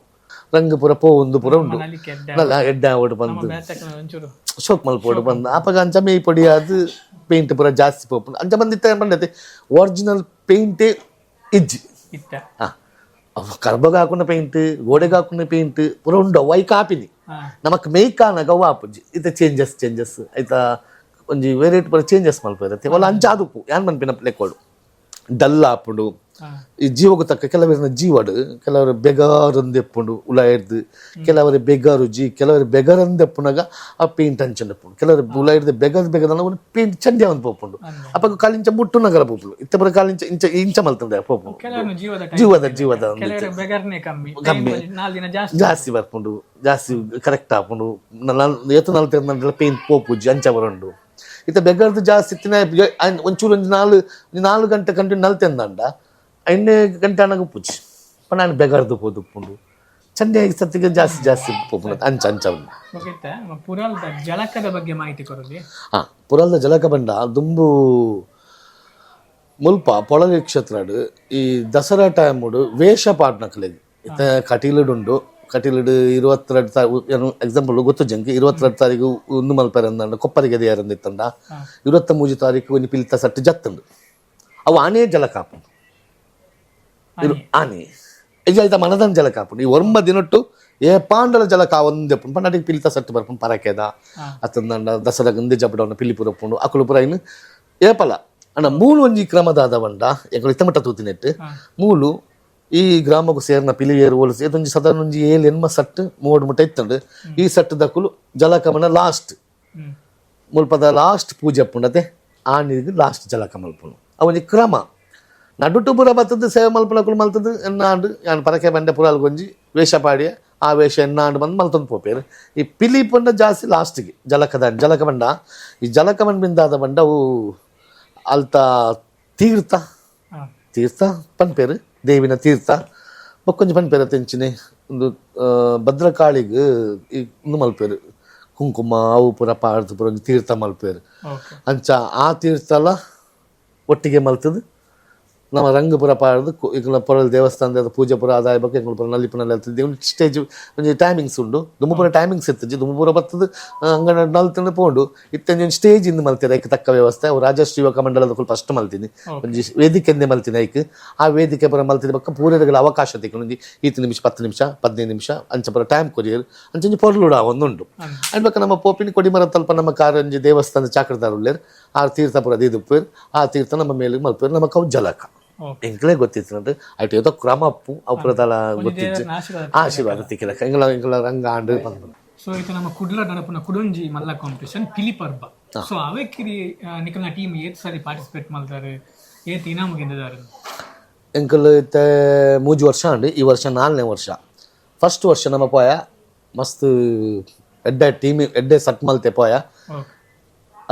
ರಂಗ್ ಪೂರ ಪೋವೊಂದು ಪೂರ ಉಂಡು. ನಲಿಕೆ ಎಡ್ಡೆ. ನಲ್ಲ ಎಡ್ಡೆ ಆವೊಡು ಬಂದು ಬೇತೆಕ್ಲ ಒಂಚೂರು ಶೋಕ್ ಮಲ್ಪೊಡು ಬಂದು. ಅಪಗ ಅಂಚ ಮೇಯ್ ಪೊಡಿ ಆದ್ ಪೇಂಟ್ ಪೂರ ಜಾಸ್ತಿ ಪೋಪುಂಡು. ಅಂಚ ಬಂದಿತ್ತ ಪಂಡತೆ ಒರಿಜಿನಲ್ ಪೇಂಟೇ ಇಜ್ಜಿ. ಇತ್ತ. ಅವು ಕರ್ಬಗ್ ಹಾಕುನ ಪೇಂಟ್, ಗೋಡೆಗೆ ಹಾಕುನ ಪೇಂಟ್ ಪೂರ ಉಂಡು. ಅವು ಐಕ್ ಆಪಿನಿ ನಮಕ್ ಮೇಯ್ಕಾನಗ ಅವು ಆಪುಜಿ. ಇತ್ತೆ ಚೇಂಜಸ್ ಚೇಂಜಸ್ ಐತ ಒಂಜಿ ವೆರೈಟಿ ಪೂರ ಚೇಂಜಸ್ ಮಲ್ಪೆರ್. ಒಲ ಅಂಚ ಆದುಪ್ಪು ಯಾನ್ ಪನ್ಪಿನ ಲೆಕ್ಕೊಡು ಡಲ್ ಆಪುಂಡು. ಈ ಜೀವకు ತಕ್ಕ ಕೆಲವರಿನ ಜೀವಡ್ ಕೆಲವರು ಬೆಗಾರಂದೆಪ್ಪುಂಡು ಉಲಾಯಿರ್ದು, ಕೆಲವರು ಬೆಗಾರುಜಿ, ಕೆಲವರು ಬೆಗರಂದೆಪ್ಪುನಗ ಆ ಪೇಂಟ್ ಅಂಚಂದೆಪ್ಪುಂಡು. ಕೆಲವರು ಉಲಾಯಿರ್ದು ಬೆಗರ್ ಬೆಗದನ ಒಂದು ಪೇಂಟ್ ಚಂಡಿ ಒಂದು ಪೋಪುಂಡು. ಅಪಗ ಕಾಲಿಂಚ ಮುಟ್ಟುನಗರ ಪೋಪುಂಡು. ಇತ್ತೆ ಪೂರ ಕಾಲಿಂಚ ಇಂಚ ಇಂಚ ಮಲ್ತಂದೆ ಪೋಪುಂಡು. ಕೆಲವರು ಜೀವದ type. ಜೀವದ ಜೀವದ ಒಂದು ಕೆಲವರು ಬೆಗರ್ನೆ ಕಮ್ಮಿ. ಕಮ್ಮಿ. 4 ದಿನ ಜಾಸ್ತಿ. ಜಾಸ್ತಿ ಬರ್ಪುಂಡು, ಜಾಸ್ತಿ ಕರೆಕ್ಟ್ ಆಪುಂಡು. ಏತು ನಲ್ತೆಂದ್ರೆ ಪೇಂಟ್ ಪೋಪುಜಿ, ಅಂಚ ಬರುಂಡು. ಇತ್ತೆ ಬೆಗರ್ದು ಜಾಸ್ತಿ ಇತ್ತಿನ ಒಂಚೂರು ಒಂಜಿ ನಾಲ್ 4 ಗಂಟೆ ಕಂಟಿನ್ಯೂ ನಲ್ತೆಂದಂಡ ಐನೇ ಗಂಟೆ ಅನಗ ಪೂಜಿ ಪಂಡ ನಾನು ಬೆಗರ್ದು ಪೋದುಪ್ಪುಂಡು. ಚಂಡಿ ಸತ್ತಿಗೆ ಜಾಸ್ತಿ ಜಾಸ್ತಿ ಪೋಪುಂಡು, ಅಂಚ ಅಂಚ ಉಂಡು. ಓಕೆ, ಇತ್ತೆ ನಮ್ಮ ಪುರಾಲ್ದ ಜಳಕದ ಬಗ್ಗೆ ಮಾಹಿತಿ ಕೊರಲಿ. ಹಾಂ, ಪುರಲ್ದ ಜಲಕ ಬಂಡ ದುಂಬು ಮುಲ್ಪ ಪೊಳಲಿ ಕ್ಷೇತ್ರಡ್ ಈ ದಸರಾ ಟೈಮುಡು ವೇಷ ಪಾಡ್ನಕ್ಲೆಗ್. ಇತ್ತೆ ಕಟೀಲುಡುಂಡು. ಕಟೀಲುಡು 22 ಎಕ್ಸಾಂಪಲ್ ಗೊತ್ತು ಜಂಕ್ 22 ತಾರೀಕು ಒಂದು ಮಲ್ಪೆರೆ ಅಂದಂಡ ಕೊಪ್ಪರಿಗೆ ದೇಯರಂದಿತ್ತಂಡ 23 ತಾರೀಕು ಒಂಜಿ ಪಿಲಿತ ಸಟ್ಟು ಜತ್ತುಂಡು. ಅವು ಆನೇ ಜಲಕ ಆಪುಂಡು. ಆನೆ ಇಜ್ಜ ಐತ ಮನದನ್ ಜಲಕ ಆಪುಂಡು. ಈ 9 ದಿನಟ್ಟು ಏ ಪಾಂಡಲ ಜಲಕ ಒಂದೇ ಪಂಡ ಪಿಲಿತ ಸಟ್ಟು ಬರ್ಪುಂಡು ಪರಕೆದ. ಅತ್ತಂದಂಡ ದಸರಾ ಇಂದೆ ಜಪಡವನ ಪಿಲಿ ಪುರಪ್ಪುಂಡು. ಅಕುಲು ಪುರ ಇನ್ನು ಏಪಲ ಅಣ್ಣ ಮೂಲು ಒಂಜಿ ಕ್ರಮದಾದ ಬಂಡ ಎಂಕುಲು ಇತ್ತಮಟ್ಟ ತೂತಿನೆಟ್ ಮೂಲು ಈ ಗ್ರಾಮಕ್ಕೂ ಸೇರಿನ ಪಿಲಿಯೇರು ಓಲು ಏತೊಂಜಿ ಸಾಧಾರಣ ಒಂಜಿ ಏಳು ಎನ್ಮ ಸಟ್ಟು ಮೂಡು ಮುಟ್ಟ ಇತ್ತಂಡು. ಈ ಸಟ್ಟು ದಕ್ಕುಲು ಜಲಕಮನ ಲಾಸ್ಟ್ ಮುಲ್ಪದ ಲಾಸ್ಟ್ ಪೂಜೆ ಪುಂಡತೆ ಆನಿಗೆ ಲಾಸ್ಟ್ ಜಲಕ ಮಲ್ಪುನು. ಅವೊಂಜಿ ಕ್ರಮ. ನಡುಟು ಪೂರ ಬತ್ತದ್ದು ಸೇವೆ ಮಲ್ಪುನಕುಲು ಮಲ್ತದ್ದು ಎನ್ನಾಂಡು ಯಾನ್ ಪರಕೆ ಬಂಡೆ ಪುರಾಲ್ ಗೊಂಜಿ ವೇಷ ಪಾಡಿಯ ಆ ವೇಷ ಎನ್ನಾಂಡು ಬಂದು ಮಲ್ತೊಂದು ಪೋಪೇರು. ಈ ಪಿಲಿ ಪಂಡ ಜಾಸ್ತಿ ಲಾಸ್ಟಿಗೆ ಜಲಕದ ಜಲಕ ಬಂಡ. ಈ ಜಲಕ ಬಂಡಿಂದಾದ ಬಂಡ ಅವು ಅಲ್ತ ತೀರ್ಥ ತೀರ್ಥ ಪನ್ಪೇರು, ದೇವಿನ ತೀರ್ಥ ಬೊಕ್ಕೊಂಜಿ ಪನ್ಪೇರು ತೆಂಚಿನಿ ಒಂದು ಭದ್ರಕಾಳಿಗ್ ಈ ಉಂದು ಮಲ್ಪೇರು, ಕುಂಕುಮ ಅವು ಪೂರ ಪಾಡ್ದು ಪೂರ ಒಂಜಿ ತೀರ್ಥ ಮಲ್ಪೇರು. ಅಂಚ ಆ ತೀರ್ಥಲ ಒಟ್ಟಿಗೆ ಮಲ್ತದು ನಮ್ಮ ರಂಗ ಪೂರ ಪಾಡ್ದು ಇಕುಲ ಪೊರಲ್ ದೇವಸ್ಥಾನದ ಪೂಜೆ ಪೂರ ಆದಾಯ ಬೊಕ್ಕ ಎಂಕುಲು ಪೂರ ನಲಿಪು ನಲ್ಲಿ ದೇವ್ನ ಸ್ಟೇಜ್ ಒಂಜಿ ಟೈಮಿಂಗ್ಸ್ ಉಂಡು. ದುಂಬು ಪೂರ ಟೈಮಿಂಗ್ಸ್ ಇತ್ತುಜಿ. ದುಂಬು ಪೂರ ಬತ್ತದು ಅಂಗಣ ನಲ್ತಂದು ಪೋಂಡು. ಇತ್ತೆ ಒಂಜಿ ಸ್ಟೇಜ್ ಇಂದು ಮಲ್ತಿರ ಐಕ್ ತಕ್ಕ ವ್ಯವಸ್ಥೆ. ಅವು ರಾಜಶ್ರೀ ಯುವಕ ಮಂಡಲದ ಫಸ್ಟ್ ಮಲ್ತೀನಿ ಒಂಜಿ ವೇದಿಕೆ ಎಂದೇ ಮಲ್ತಿನ ಐಕ್. ಆ ವೇದಿಕೆ ಪೂರ ಮಲ್ತಿದ ಬೊಕ್ಕ ಪೂರೆಗಳ ಅವಕಾಶ ತಿಕ್ಕುಂಡು. ಒಂಜಿ ಈತ್ ನಿಮಿಷ, 10 ನಿಮಿಷ, 15 ನಿಮಿಷ ಅಂಚ ಪೂರ ಟೈಮ್ ಕೊರಿಯರ್. ಅಂಚ ಒಂಜಿ ಪೊರ್ಲುಡ ಒಂದುಂಡು. ಅದ್ ಬೊಕ್ಕ ನಮ್ಮ ಪೋಪಿನ ಕೊಡಿಮರ ತಲ್ಪ ನಮ್ಮ ಕಾರಂಜಿ ದೇವಸ್ಥಾನ ಚಾಕ್ರದಾರ್ ಉಲ್ಲೇರ್. ಆ ತೀರ್ಥ ಪೂರ ದೀದುಪ್ಪೇರ್. ಆ ತೀರ್ಥ ನಮ್ಮ ಮೇಲಿಗೆ ಮಲ್ಪೇರ್. ನಮ್ಮ ಕವು ಜಲಕ. ಎಂಕ್ಲೇ ಗೊತ್ತಿತ್ತು ಐಟ್ ಏತೋ ಕ್ರಮ ಅಪ್ಪು ಅವು ಪೂರ ದಾಲ ಗೊತ್ತಿಜ್ಜಿ. ದೇವರನ ಆಶೀರ್ವಾದ. ಆಶೀರ್ವಾದ ತಿಕ್ಕಿಲಕ್ಕ ಎಂಗ್ಲ ಎಂಗ್ಲ ರಂಗ ಆಂಡ್ ಬಂದು. ಸೊ ಇತ್ತೆ ನಮ್ಮ ಕುಡ್ಲ ನಡಪುನ ಕುಡೊಂಜಿ ಮಲ್ಲ ಕಾಂಪಿಟಿಷನ್ ಪಿಲಿ ಪರ್ಬ. ಸೊ ಅವೆಕ್ಕಿರಿ ನಿಕಲ್ನ ಟೀಮ್ ಏತ್ ಸಾರಿ ಪಾರ್ಟಿಸಿಪೇಟ್ ಮಲ್ದಾರು, ಏತ್ ಇನಾಮು ಗೆಂದಿದಾರು? ಎಂಕಲ್ ಇತ್ತೆ 3 ವರ್ಷ ಆಂಡ್. ಈ ವರ್ಷ ನಾಲ್ನೇ ವರ್ಷ. ಫಸ್ಟ್ ವರ್ಷ ನಮ್ಮ ಪೋಯ ಮಸ್ತ್ ಎಡ್ಡೆ ಟೀಮ್ ಎಡ್ಡೆ ಸಟ್ ಮಲ್ತೆ ಪೋಯ.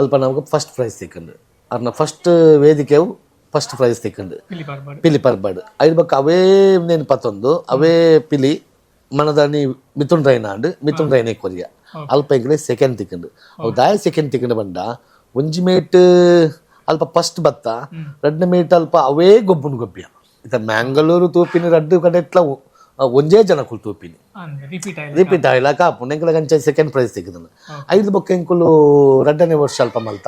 ಅಲ್ಪ ನಮಗೆ ಫಸ್ಟ್ ಪ್ರೈಸ್ ಸಿಕ್ಕಂಡು. ಅರ್ನ ಫಸ್ಟ್ ವೇದಿಕೆವು ಫಸ್ಟ್ ಪ್ರೈಸ್ ತಿಕ್ಕಂಡು. ಪಿಲಿ ಪರ್ಬಡ್. ಪಿಲಿ ಪರ್ಬಡ್. ಐದು ಬೊಕ್ಕ ಅವೇ ನೇನು ಪತ್ತೊಂದು ಅವೇ ಪಿಲಿ ಮನದಾನಿ ಮಿಥುನ್ ರೈನ ಆಂಡ್. ಮಿಥುನ್ ರೈನೇ ಕೊರಿಯ ಅಲ್ಪ ಎಂಕ್ಲೆ ಸೆಕೆಂಡ್ ತಿಕ್ಕಂಡು. ಅವು ದಾಯ ಸೆಕೆಂಡ್ ತಿಕ್ಕಂಡು ಬಂಡ, ಒಂಜಿ ಮೇಟ್ ಅಲ್ಪ ಫಸ್ಟ್ ಬತ್ತ, ರಡ್ಡ ಮೇಟ್ ಅಲ್ಪ ಅವೇ ಗೊಬ್ಬುನು ಗೊಬ್ಬಿಯ. ಇತ್ತ ಮ್ಯಾಂಗಳೂರು ತೂಪಿನ ರಡ್ಡು ಕಡೆ ಎಟ್ಲ ಒಂಜೇ ಜನಕುಲು ತೂಪಿನಿ. ರಿಪೀಟ್ ಆಯ್ತು. ರಿಪೀಟ್ ಆಯಿಲ್ಲ ಕಾಪು. ಎಂಕುಲ ಅಂಚ ಸೆಕೆಂಡ್ ಪ್ರೈಸ್ ತಿಕ್ಕದನು. ಐದು ಬೊಕ್ಕ ಎಂಕುಲು ರಡ್ಡನೇ ವರ್ಷ ಅಲ್ಪ ಮಲ್ತ.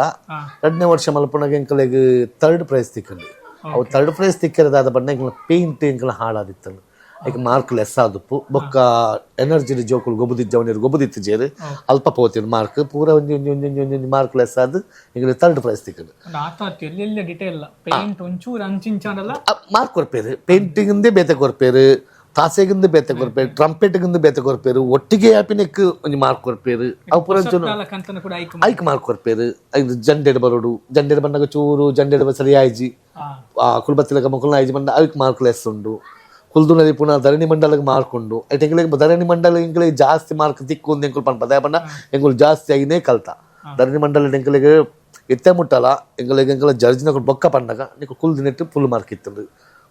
ರಡ್ಡನೇ ವರ್ಷ ಮಲ್ಪುನಾಗ ಎಂಕುಲೆಗ್ ಥರ್ಡ್ ಪ್ರೈಸ್ ತಿಕ್ಕಂಡು. ಅವು ಥರ್ಡ್ ಪ್ರೈಸ್ ತಿಕ್ಕಿರೋದಾದ ಬಣ್ಣ ಎಂಕುಲ ಪೇಂಟ್ ಎಂಕುಲ ಹಾಳಾದಿತ್ತನು. ಐಕ್ ಮಾರ್ಕ್ ಲೆಸ್ ಆದುಪ್ಪು. ಬೊಕ್ಕ ಎನರ್ಜಿ ಜೋಕುಲು ಗೊಬ್ಬುದಿಜ್ಜವನಿರು ಗೊಬ್ಬುದಿತ್ತಿಜೇರು, ಅಲ್ಪ ಪೋತಿನ ಮಾರ್ಕ್ ಪೂರ ಒಂಜಿ ಒಂಜಿ ಒಂಜಿ ಒಂಜಿ ಒಂಜಿ ಮಾರ್ಕ್ ಲೆಸ್ ಆದ್ ಎಂಕುಲು ಥರ್ಡ್ ಪ್ರೈಸ್ ತಿಕ್ಕಂಡು. ಆತ ಎಲ್ಲೆಲ್ಲ ಡಿಟೇಲ್, ಪೇಂಟ್ ಒಂಚೂರು ಅಂಚಿಂಚಾನಲ್ಲ. ಮಾರ್ಕ್ ಕೊರ್ಪೇರು. ಪೇಂಟಿಂಗ್ ಬೇತೆ ಕೊರ್ಪೇರು, ತಾಸೆಗಿಂದ ಬೇತೆ ಕೊರ್ಪೇರು, ಟ್ರಂಪೆಟ್ಗಿಂದ ಬೇತೆ ಕೊರ್ಪೇರು. ಒಟ್ಟಿಗೆ ಆಪಿನೆಕ್ ಒಂಜಿ ಮಾರ್ಕ್ ಕೊರ್ಪೇರು. ಅವು ಪೂರ ಒಂಚೂರು ಕಂತನ ಕೂಡ ಐಕ್. ಐಕ್ ಮಾರ್ಕ್ ಕೊರ್ಪೇರು. ಐದು ಜಂಡೆಡ್ ಬರೋಡು. ಜಂಡೆಡ್ ಬಂದಾಗ ಚೂರು ಜಂಡೆಡ್ ಸರಿ ಆಯ್ಜಿ. ಕುಲ್ಬತ್ತಿಲಕ ಮೊಕಲ್ನ ಆಯ್ಜಿ ಬಂದ ಐಕ್ ಮಾರ್ಕ್ ಲೆಸ್ ಉಂಡು. ಕುಲ್ದುನದಿ ಪುನಃ ಧರಣಿ ಮಂಡಲಕ್ಕೆ ಮಾರ್ಕ್ ಉಂಡು. ಐಟ್ ಎಂಕ್ಲೆಗ್ ಧರಣಿ ಮಂಡಲ ಎಂಕ್ಲೆಗ್ ಜಾಸ್ತಿ ಮಾರ್ಕ್ ತಿಕ್ಕು ಅಂದ್ ಎಂಕುಲು ಪನ್ಪ. ದಾಯೆ ಪಂಡ ಎಂಕುಲು ಜಾಸ್ತಿ ಆಗಿನೇ ಕಲ್ತ. ಧರಣಿ ಮಂಡಲ ಎಂಕ್ಲೆಗ್ ಇತ್ತೆ ಮುಟ್ಟಲ ಎಂಕ್ಲೆಗ್ ಎಂಕಲ ಜಡ್ಜಿನಕುಲು ಬೊಕ್ಕ ಪಂಡಗ, ನಿಕ್ಲು ಕುಲ್ದು ನೆಟ್ಟು ಫುಲ್ ಮಾರ್ಕ್ ಇತ್ತುಂಡು,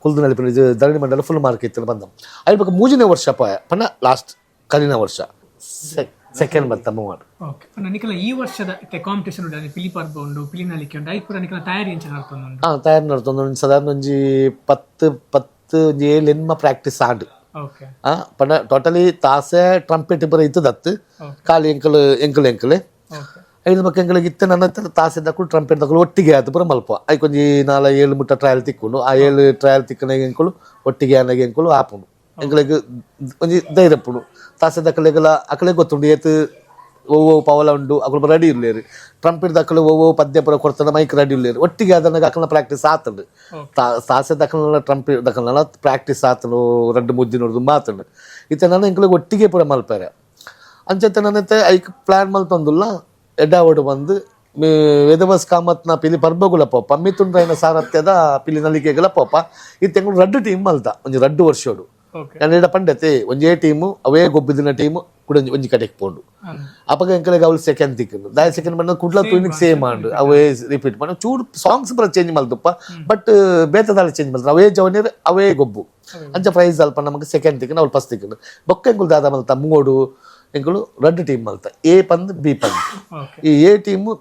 ಕುಲ್ದು ನಲಿಪಿನ ಧರಣಿ ಮಂಡಲ ಫುಲ್ ಮಾರ್ಕ್ ಇತ್ತುಂಡು ಬಂದ. ಐಟ್ ಬೊಕ್ಕ ಮೂಜನೇ ವರ್ಷ ಪೋಯ ಪಂಡ ಲಾಸ್ಟ್ ಕಲಿನ ವರ್ಷ ಸೆಕೆಂಡ್ ಬತ್ತ ಮೂವರು. ಓಕೆ, ನಿಕಲ ಈ ವರ್ಷದ ಕಾಂಪಿಟೇಷನ್ ಉಂಟು, ಪಿಲಿ ಪರ್ಬ ಉಂಡು, ಪಿಲಿ ನಲಿಕೆ ಉಂಟು, ಐಕ್ ಪೂರ ನಿಕಲ ತಯಾರಿ ಎಂಚ ನಡತೊಂದುಂಡು? ತಯಾರು ನಡ್ತೊಂದು. ಸಾಧಾರಣ ಒಂಜಿ ಪತ್ತು ಪತ್ತು ಒಂಜಿ ಏಳು ಎನ್ಮ ಪ್ರಾಕ್ಟೀಸ್ ಆಂಡ್. ಪಂಡ ಟೋಟಲಿ ತಾಸೆ ಟ್ರಂಪೆಟ್ ಪೂರ ಇತ್ತದತ್ತು. ಖಾಲಿ ಎಂಕಲ್ ಎಂಕಲ್ ಎಂಕಲ್. ಐದು ಮಕ್ಕ ಎಂಕಲಿಗೆ ಇತ್ತೆ ನನ್ನ ಹತ್ರ ತಾಸೆ ದಕ್ಕಲು ಟ್ರಂಪೆಟ್ ದಕ್ಕಲು ಒಟ್ಟಿಗೆ ಆತು ಪೂರ ಮಲ್ಪ. ಐಕ್ ಒಂಜಿ ನಾಲ ಏಳು ಮುಟ್ಟ ಟ್ರಯಲ್ ತಿಕ್ಕುಂಡು. ಆ ಏಳು ಟ್ರಯಲ್ ತಿಕ್ಕನಾಗ ಎಂಕುಲು ಒಟ್ಟಿಗೆ ಆನಾಗ ಎಂಕುಲು ಆಪುಂಡು. ಎಂಕಲಿಗೆ ಒಂಜಿ ಧೈರ್ಯ ಪುಂಡು. ತಾಸೆ ದಕ್ಕಲೆಗಲ ಅಕಲೆ ಗೊತ್ತುಂಡು ಏತ್ ಓ ಓ ಪವಲ ಉಂಡು, ಅಕುಲು ರೆಡಿ ಇಲ್ಲೇರು. ಟ್ರಂಪೆಟ್ ದಕ್ಕಲು ಓ ಓ ಪದ್ಯ ಪೂರ ಕೊಡ್ತಾನೆ, ಮೈಕ್ ರೆಡಿ ಇಲ್ಲೇರು. ಒಟ್ಟಿಗೆ ಆದನಾಗ ಅಕಲ್ನ ಪ್ರಾಕ್ಟೀಸ್ ಆತಂಡು. ತಾಸೆ ದಕ್ಕಲ್ನ ಟ್ರಂಪೆಟ್ ದಕ್ಕಲ್ನ ಪ್ರಾಕ್ಟೀಸ್ ಆತನು ರಡ್ಡು ಮುದ್ದಿ ನೋಡುದು ಮಾತಂಡು. ಇತ್ತೆ ನಾನು ಎಂಕಲಿಗೆ ಒಟ್ಟಿಗೆ ಪೂರ ಮಲ್ಪಾರೆ. ಅಂಚತೆ ನನ್ನತ್ತೆ ಐಕ್ ಪ್ಲಾನ್ ಮಲ್ತೊಂದುಲ್ಲ. ಎಡ್ಡಾವಡು ಬಂದು ವೇದವಾಸ್ ಕಾಮತ್ನ ಪಿಲಿ ಪರ್ಬಗುಲ ಪೋಪ, ಮಿಥುನ್ ರೈನ ಸಾರಥ್ಯದ ಪಿಲಿ ನಲಿಕೆಗಳ ಪೋಪ. ಇತ್ತೆ ಎಂಕುಲು ರಡ್ಡು ಟೀಮ್ ಮಲ್ತ ಒಂಜಿ ರಡ್ಡು ವರ್ಷೋಡು. ಯಾನ್ ಎಡ ಪಂಡತೆ, ಒಂಜೇ ಟೀಮು ಅವೇ ಗೊಬ್ಬಿದಿನ ಟೀಮು ಕೂಡ ಒಂಜಿ ಒಂಜಿ ಕಡೆಗೆ ಪೋಂಡು. ಅಪಗ ಎಂಕಲೆಗ್ ಅವಳು ಸೆಕೆಂಡ್ ತಿಕ್ಕುಂಡು. ದಾಯ ಸೆಕೆಂಡ್ ಬಂದ ಕುಡ್ಲ ತೂಯಿನಿಕ್ ಸೇಮ್ ಆಂಡ್. ಅವೇ ರಿಪೀಟ್ ಪಂಡ ಚೂರು ಸಾಂಗ್ಸ್ ಪೂರ ಚೇಂಜ್ ಮಲ್ತುಪ್ಪ. ಬಟ್ ಬೇತದಾಳ ಚೇಂಜ್ ಮಲ್ತ, ಅವೇ ಜವನಿರ್ ಅವೇ ಗೊಬ್ಬು. ಅಂಚ ಪ್ರೈಸ್ ಅಲ್ಪ ನಮಗೆ ಸೆಕೆಂಡ್ ತಿಕ್ಕುಂಡು, ಅವಳು ಫಸ್ಟ್ ತಿಕ್ಕುಂಡು. ಬೊಕ್ಕ ಎಂಕುಲು ದಾದ ಮಲ್ತ, ಮೂಡು ಎಂಕುಲು ರಡ್ಡು ಟೀಮ್ ಮಲ್ತ, ಎ ಪಂದ್ ಬಿ ಪಂದ್. ಈ ಎ ಟೀಮು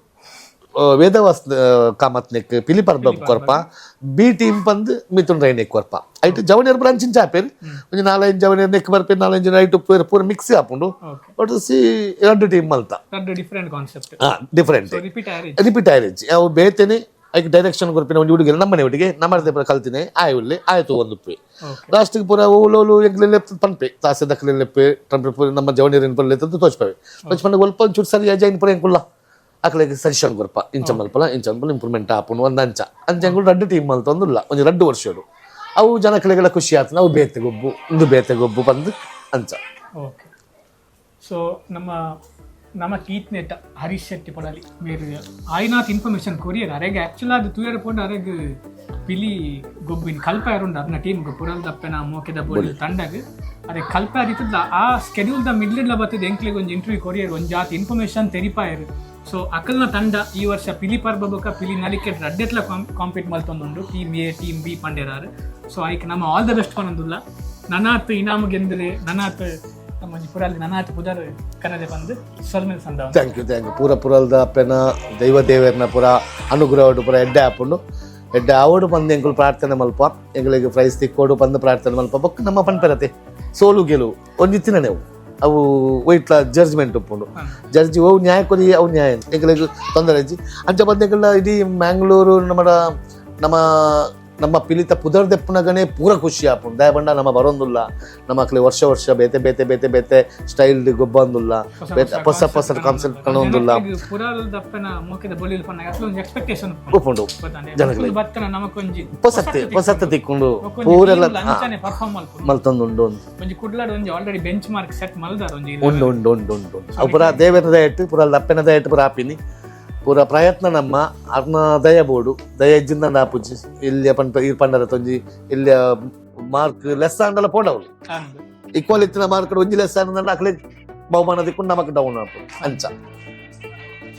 ವೇದವಾಸ್ ಕಾಮತ್ ನೆಕ್ ಪಿಲಿ ಪರ್ಬ ಕೊರ್ಪ, ಬಿ ಟೀಮ್ ಪಂದ್ ಮಿಥುನ್ ರೈ ನೆಕ್ ಕೊರ್ಪ. ಐಟ್ ಜವನಿಯರ್ ಬ್ರಾಂಚಿನ ಚಾಪೇರ್ ಒಂಜಿ ನಾಲೈದು ಜವನಿಯರ್ ನೆಕ್ ಬರ್ಪೇರ್, ನಾಲೈದು ಜನ ಐಟ್ ಪೂರ ಪೂರ ಮಿಕ್ಸ್ ಆಪುಂಡು. ಬಟ್ ಸಿ ರಡ್ಡು ಟೀಮ್ ಮಲ್ತ. ರಡ್ಡು ಡಿಫರೆಂಟ್ ಕಾನ್ಸೆಪ್ಟ್. ಡಿಫರೆಂಟ್. ರಿಪೀಟ್ ಆಯರ್. ರಿಪೀಟ್ ಆಯ್ರಿಜ್ಜಿ. ಅವು ಬೇತೇನೆ ಐಕ್ ಡೈರೆಕ್ಷನ್ ಕೊರ್ಪಿನ ಒಂಜಿ ಹುಡುಗಿನ ನಮ್ಮನೆ ಹುಡುಗಿ ನಮ್ಮ ಪೂರ ಕಲ್ತಿನಿ ಆಯ್ ಉಲ್ಲೆ ಆಯ್ತು ಒಂದು ಉಪ್ಪೆ. ಲಾಸ್ಟಿಗೆ ಪೂರ ಓಲೋಲು ಎಂಕ್ಲೆ ಪನ್ಪೆ ತಾಸೆ ದಕ್ಕಲೆ ಲೆಪ್ಪೆ ಟ್ರಂಪೆ ಪೂರ ನಮ್ಮ ಜವನಿಯರ್ ಪೂರ ಲೆತ್ತಂದು ತೋಚ್ಪವೆ. ತೋಚ್ಪಂಡ ಒಲ್ಪ ಒಂಚೂರು ಸರಿ ಜೈನ್ ಪೂರ ಎಂಕುಲ್ಲ ಅಕ್ಲೆಗ್ ಸಜೆಷನ್ ಕೊರ್ಪ, ಇಂಚ ಮಲ್ಪಲ ಇಂಚ ಮಲ್ಪಲ ಇಂಪ್ರೂವ್ಮೆಂಟ್ ಆಪುಂಡು ಒಂದು ಅಂಚ. ಅಂಚ ಎಂಕುಲು ರಡ್ಡು ಟೀಮ್ ಮಲ್ತೊಂದುಲ್ಲ ಒಂಜಿ ರಡ್ಡು ವರ್ಷಡು. ಅವು ಜನಕ್ಲೆಗೆಲ್ಲ ಖುಷಿ ಆತು, ನಾವು ಬೇತೆ ಗೊಬ್ಬು ಇಂದು ಬೇತೆ ಗೊಬ್ಬು ಬಂದು ಅಂಚ. ಓಕೆ, ಸೊ ನಮ್ಮ ನಮ್ಮ ಕೀತ್ನೆಟ ಹರೀಶ್ ಶೆಟ್ಟಿ ಪಡಲಿ ಮೇರು ಆಯ್ನಾಥ್ ಇನ್ಫಾರ್ಮೇಶನ್ ಕೊರಿಯರ್ ಅರೆಗೆ ಆಕ್ಚುಲ್ ಅದು ತೂಯರ್ ಪೋಂಡು ಅರೆಗ್ ಪಿಲಿ ಗೊಬ್ಬಿನ ಕಲ್ಪಾಯರ್ ಉಂಡು ಅರ್ನ ಟೀಮ್ ಪುರಲ್ ದಪ್ಪೆನ ಮೋಕೆದ ಬೋಡಿ ತಂಡಗ್ ಅರೆ ಕಲ್ಪಾಯರ್ ಇತ್ತದ. ಆ ಸ್ಕೆಡ್ಯೂಲ್ ದ ಮಿಡ್ಲ್ ಬತ್ತಿದ್ ಎಂಕ್ಲೆಗ್ ಒಂಜಿ ಇಂಟರ್ವ್ಯೂ ಕೊರಿಯರ್, ಒಂಜಿ ಜಾತಿ ಇನ್ಫಾರ್ಮೇಶನ್ ತೆರಿಪಾಯರ್. ಸೊ ಅಕಲ್ನ ತಂಡ ಈ ವರ್ಷ ಪಿಲಿ ಪರ್ಬ ಬೊಕ ಪಿಲಿ ನಲಿಕೆ ರಡ್ಡೆಟ್ಲ ಕಾಂಪೀಟ್ ಮಲ್ತೊಂದುಂಡು, ಟೀಮ್ ಎ ಟೀಮ್ ಬಿ ಪಂಡೇರಾರು. ಸೊ ಐಕ್ ನಮ್ಮ ಆಲ್ the best ಪನೊಂದುಲ್ಲ. ನನಾತ್ ಇನಾಮು ಗೆಂದರೆ ನನಾತ್ ನಮ್ಮ ಒಂಜಿ ಪುರಾಲ್ ನನಾತ್ ಪುದರ್ ಕನದೆ ಬಂದು ಸೊಲ್ಮೆಲ್ ಸಂದವ. Thank you, thank you. ಪೂರ ಪುರಲ್ದ ಅಪ್ಪೆನ ದೈವ ದೇವೆರ್ನ ಪೂರ ಅನುಗ್ರಹಡು ಪೂರ ಎಡ್ಡೆ ಆಪುಂಡು. ಎಡ್ಡೆ ಆವಡು ಪಂದ್ ಎಂಕುಲು ಪ್ರಾರ್ಥನೆ ಮಲ್ಪ. ಎಂಕುಲೆಗ್ ಪ್ರೈಸ್ ತಿಕ್ಕೋಡು ಪಂದ್ ಪ್ರಾರ್ಥನೆ ಮಲ್ಪ. ಬೊಕ್ಕ ನಮ್ಮ ಪನ್ಪೆರತೆ, ಸೋಲು ಗೆಲುವು ಒಂಜಿ ತಿನ್ನನೆವು. ಅವು ಒಯ್ಟ್ಲ ಜಡ್ಜ್ಮೆಂಟ್ ಉಪ್ಪುಂಡು. ಜಡ್ಜ್ ಓ ನ್ಯಾಯ ಕೊರಿ, ಅವು ನ್ಯಾಯ ಎಂಕುಲೆಗ್ ತೊಂದರೆ ಇಜ್ಜಿ. ಅಂಚ ಬಂದು ಎಂಕಲ್ನ ಇಡೀ ಮ್ಯಾಂಗ್ಳೂರು ನಮ್ಮ ನಮ್ಮ ನಮ್ಮ ಪಿಲಿತ ಪುದರ್ ದೆಪ್ಪುನಗನೇ ಪೂರ ಖುಷಿ ಆಪುಂಡು. ದಯಬಂಡ ನಮ್ಮ ಬರೋಂದುಲ್ಲ. ನಮ್ಮ ಅಕ್ಲೆ ವರ್ಷ ವರ್ಷ ಬೇತೆ ಬೇತೆ ಬೇತೆ ಬೇತೆ ಸ್ಟೈಲ್ ಗೊಬ್ಬಂದುಲ್ಲ, ಬೇತೆ ಹೊಸ ಹೊಸ ಕಾನ್ಸೆಪ್ಟ್ ಕಾಣೊಂದುಲ್ಲ. ಪುರಾಲ್ ದಪ್ಪನ ಮೋಕೆದ ಬೊಲಿಲ್ ಪನ್ನ ಅಟ್ಲ ಒಂಜಿ ಎಕ್ಸ್ಪೆಕ್ಟೇಷನ್ ಉಪ್ಪುಂಡು ಜನಗಳಿಗೆ. ಬತ್ತನ ನಮಕೊಂಜಿ ಪೊಸತ್ತೆ ಪೊಸತ್ತೆ ತಿಕ್ಕೊಂಡು ಪೂರೆಲ್ಲ ಅಂಚನೆ ಪರ್ಫಾರ್ಮ್ ಮಲ್ಪುಂಡು. ಮಲ್ತೊಂದುಂಡು. ಒಂಜಿ ಕುಡ್ಲಾಡ್ ಒಂಜಿ ಆಲ್ರೆಡಿ ಬೆಂಚ್ ಮಾರ್ಕ್ ಸೆಟ್ ಮಲ್ದಾರ ಒಂಜಿ. ಉಂಡು ಉಂಡು ಉಂಡು ಉಂಡು ಉಂಡು. ಅವು ಪೂರ ದೇವರ ದಯಟ್ಟು, ಪೂರ ದಪ್ಪೆನ ದಯಟ್ಟು ಪೂರ ಆಪಿನಿ. ಪೂರ ಪ್ರಯತ್ನ ನಮ್ಮ ಅರ್ನ ದಯ ಬೋಡು. ದಯ ಇಜ್ಜಿಂದ ಆಪುಜಿ. ಇಲ್ಲಿಯ ಪಂಪ ಈ ಪಂಡರ ತೊಂಜಿ ಇಲ್ಲಿಯ ಮಾರ್ಕ್ ಲೆಸ್ ಆಂಡಲ ಪೋಡವ್ರು. ಈಕ್ವಲ್ ಇತ್ತಿನ ಮಾರ್ಕ್ ಒಂಜಿ ಲೆಸ್ ಆಂಡ ಅಕ್ಲೆ ಬಹುಮಾನ ದಿಕ್ಕು, ನಮಕ್ ಡೌನ್ ಆಪು ಅಂಚ.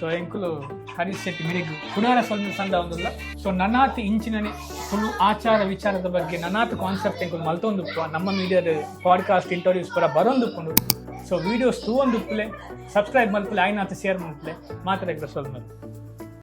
ಸೊ ಎಂಕುಲು ಹರೀಶ್ ಶೆಟ್ಟಿ ಮೆರೆಗ್ ಕುಡಾರ ಸೊಲ್ಮೆ ಸಂದಾವೊಂದುಲ್ಲ. ಸೊ ನನಾತ್ ಇಂಚಿನನೆ ತುಳು ಆಚಾರ ವಿಚಾರದ ಬಗ್ಗೆ ನನಾತ್ ಕಾನ್ಸೆಪ್ಟ್ ಎಂಕುಲು ಮಲ್ತೊಂದುಪ್ಪ. ನಮ್ಮ ಮೀಡಿಯಾದ ಪಾಡ್ಕಾಸ್ಟ್, ಇಂಟರ್ವ್ಯೂಸ್ ಪೂರ ಬರೊಂದುಪ್ಪುಂಡು. ಸೊ ವೀಡಿಯೋಸ್ ತೂವೊಂದುಪ್ಪುಲೆ, ಸಬ್ಸ್ಕ್ರೈಬ್ ಮಲ್ಪುಲೆ, ಆಯ್ನಾತ್ ಶೇರ್ ಮಲ್ಪುಲೆ. ಮಾತ್ರ ಸೊಲ್ಮೆಲು.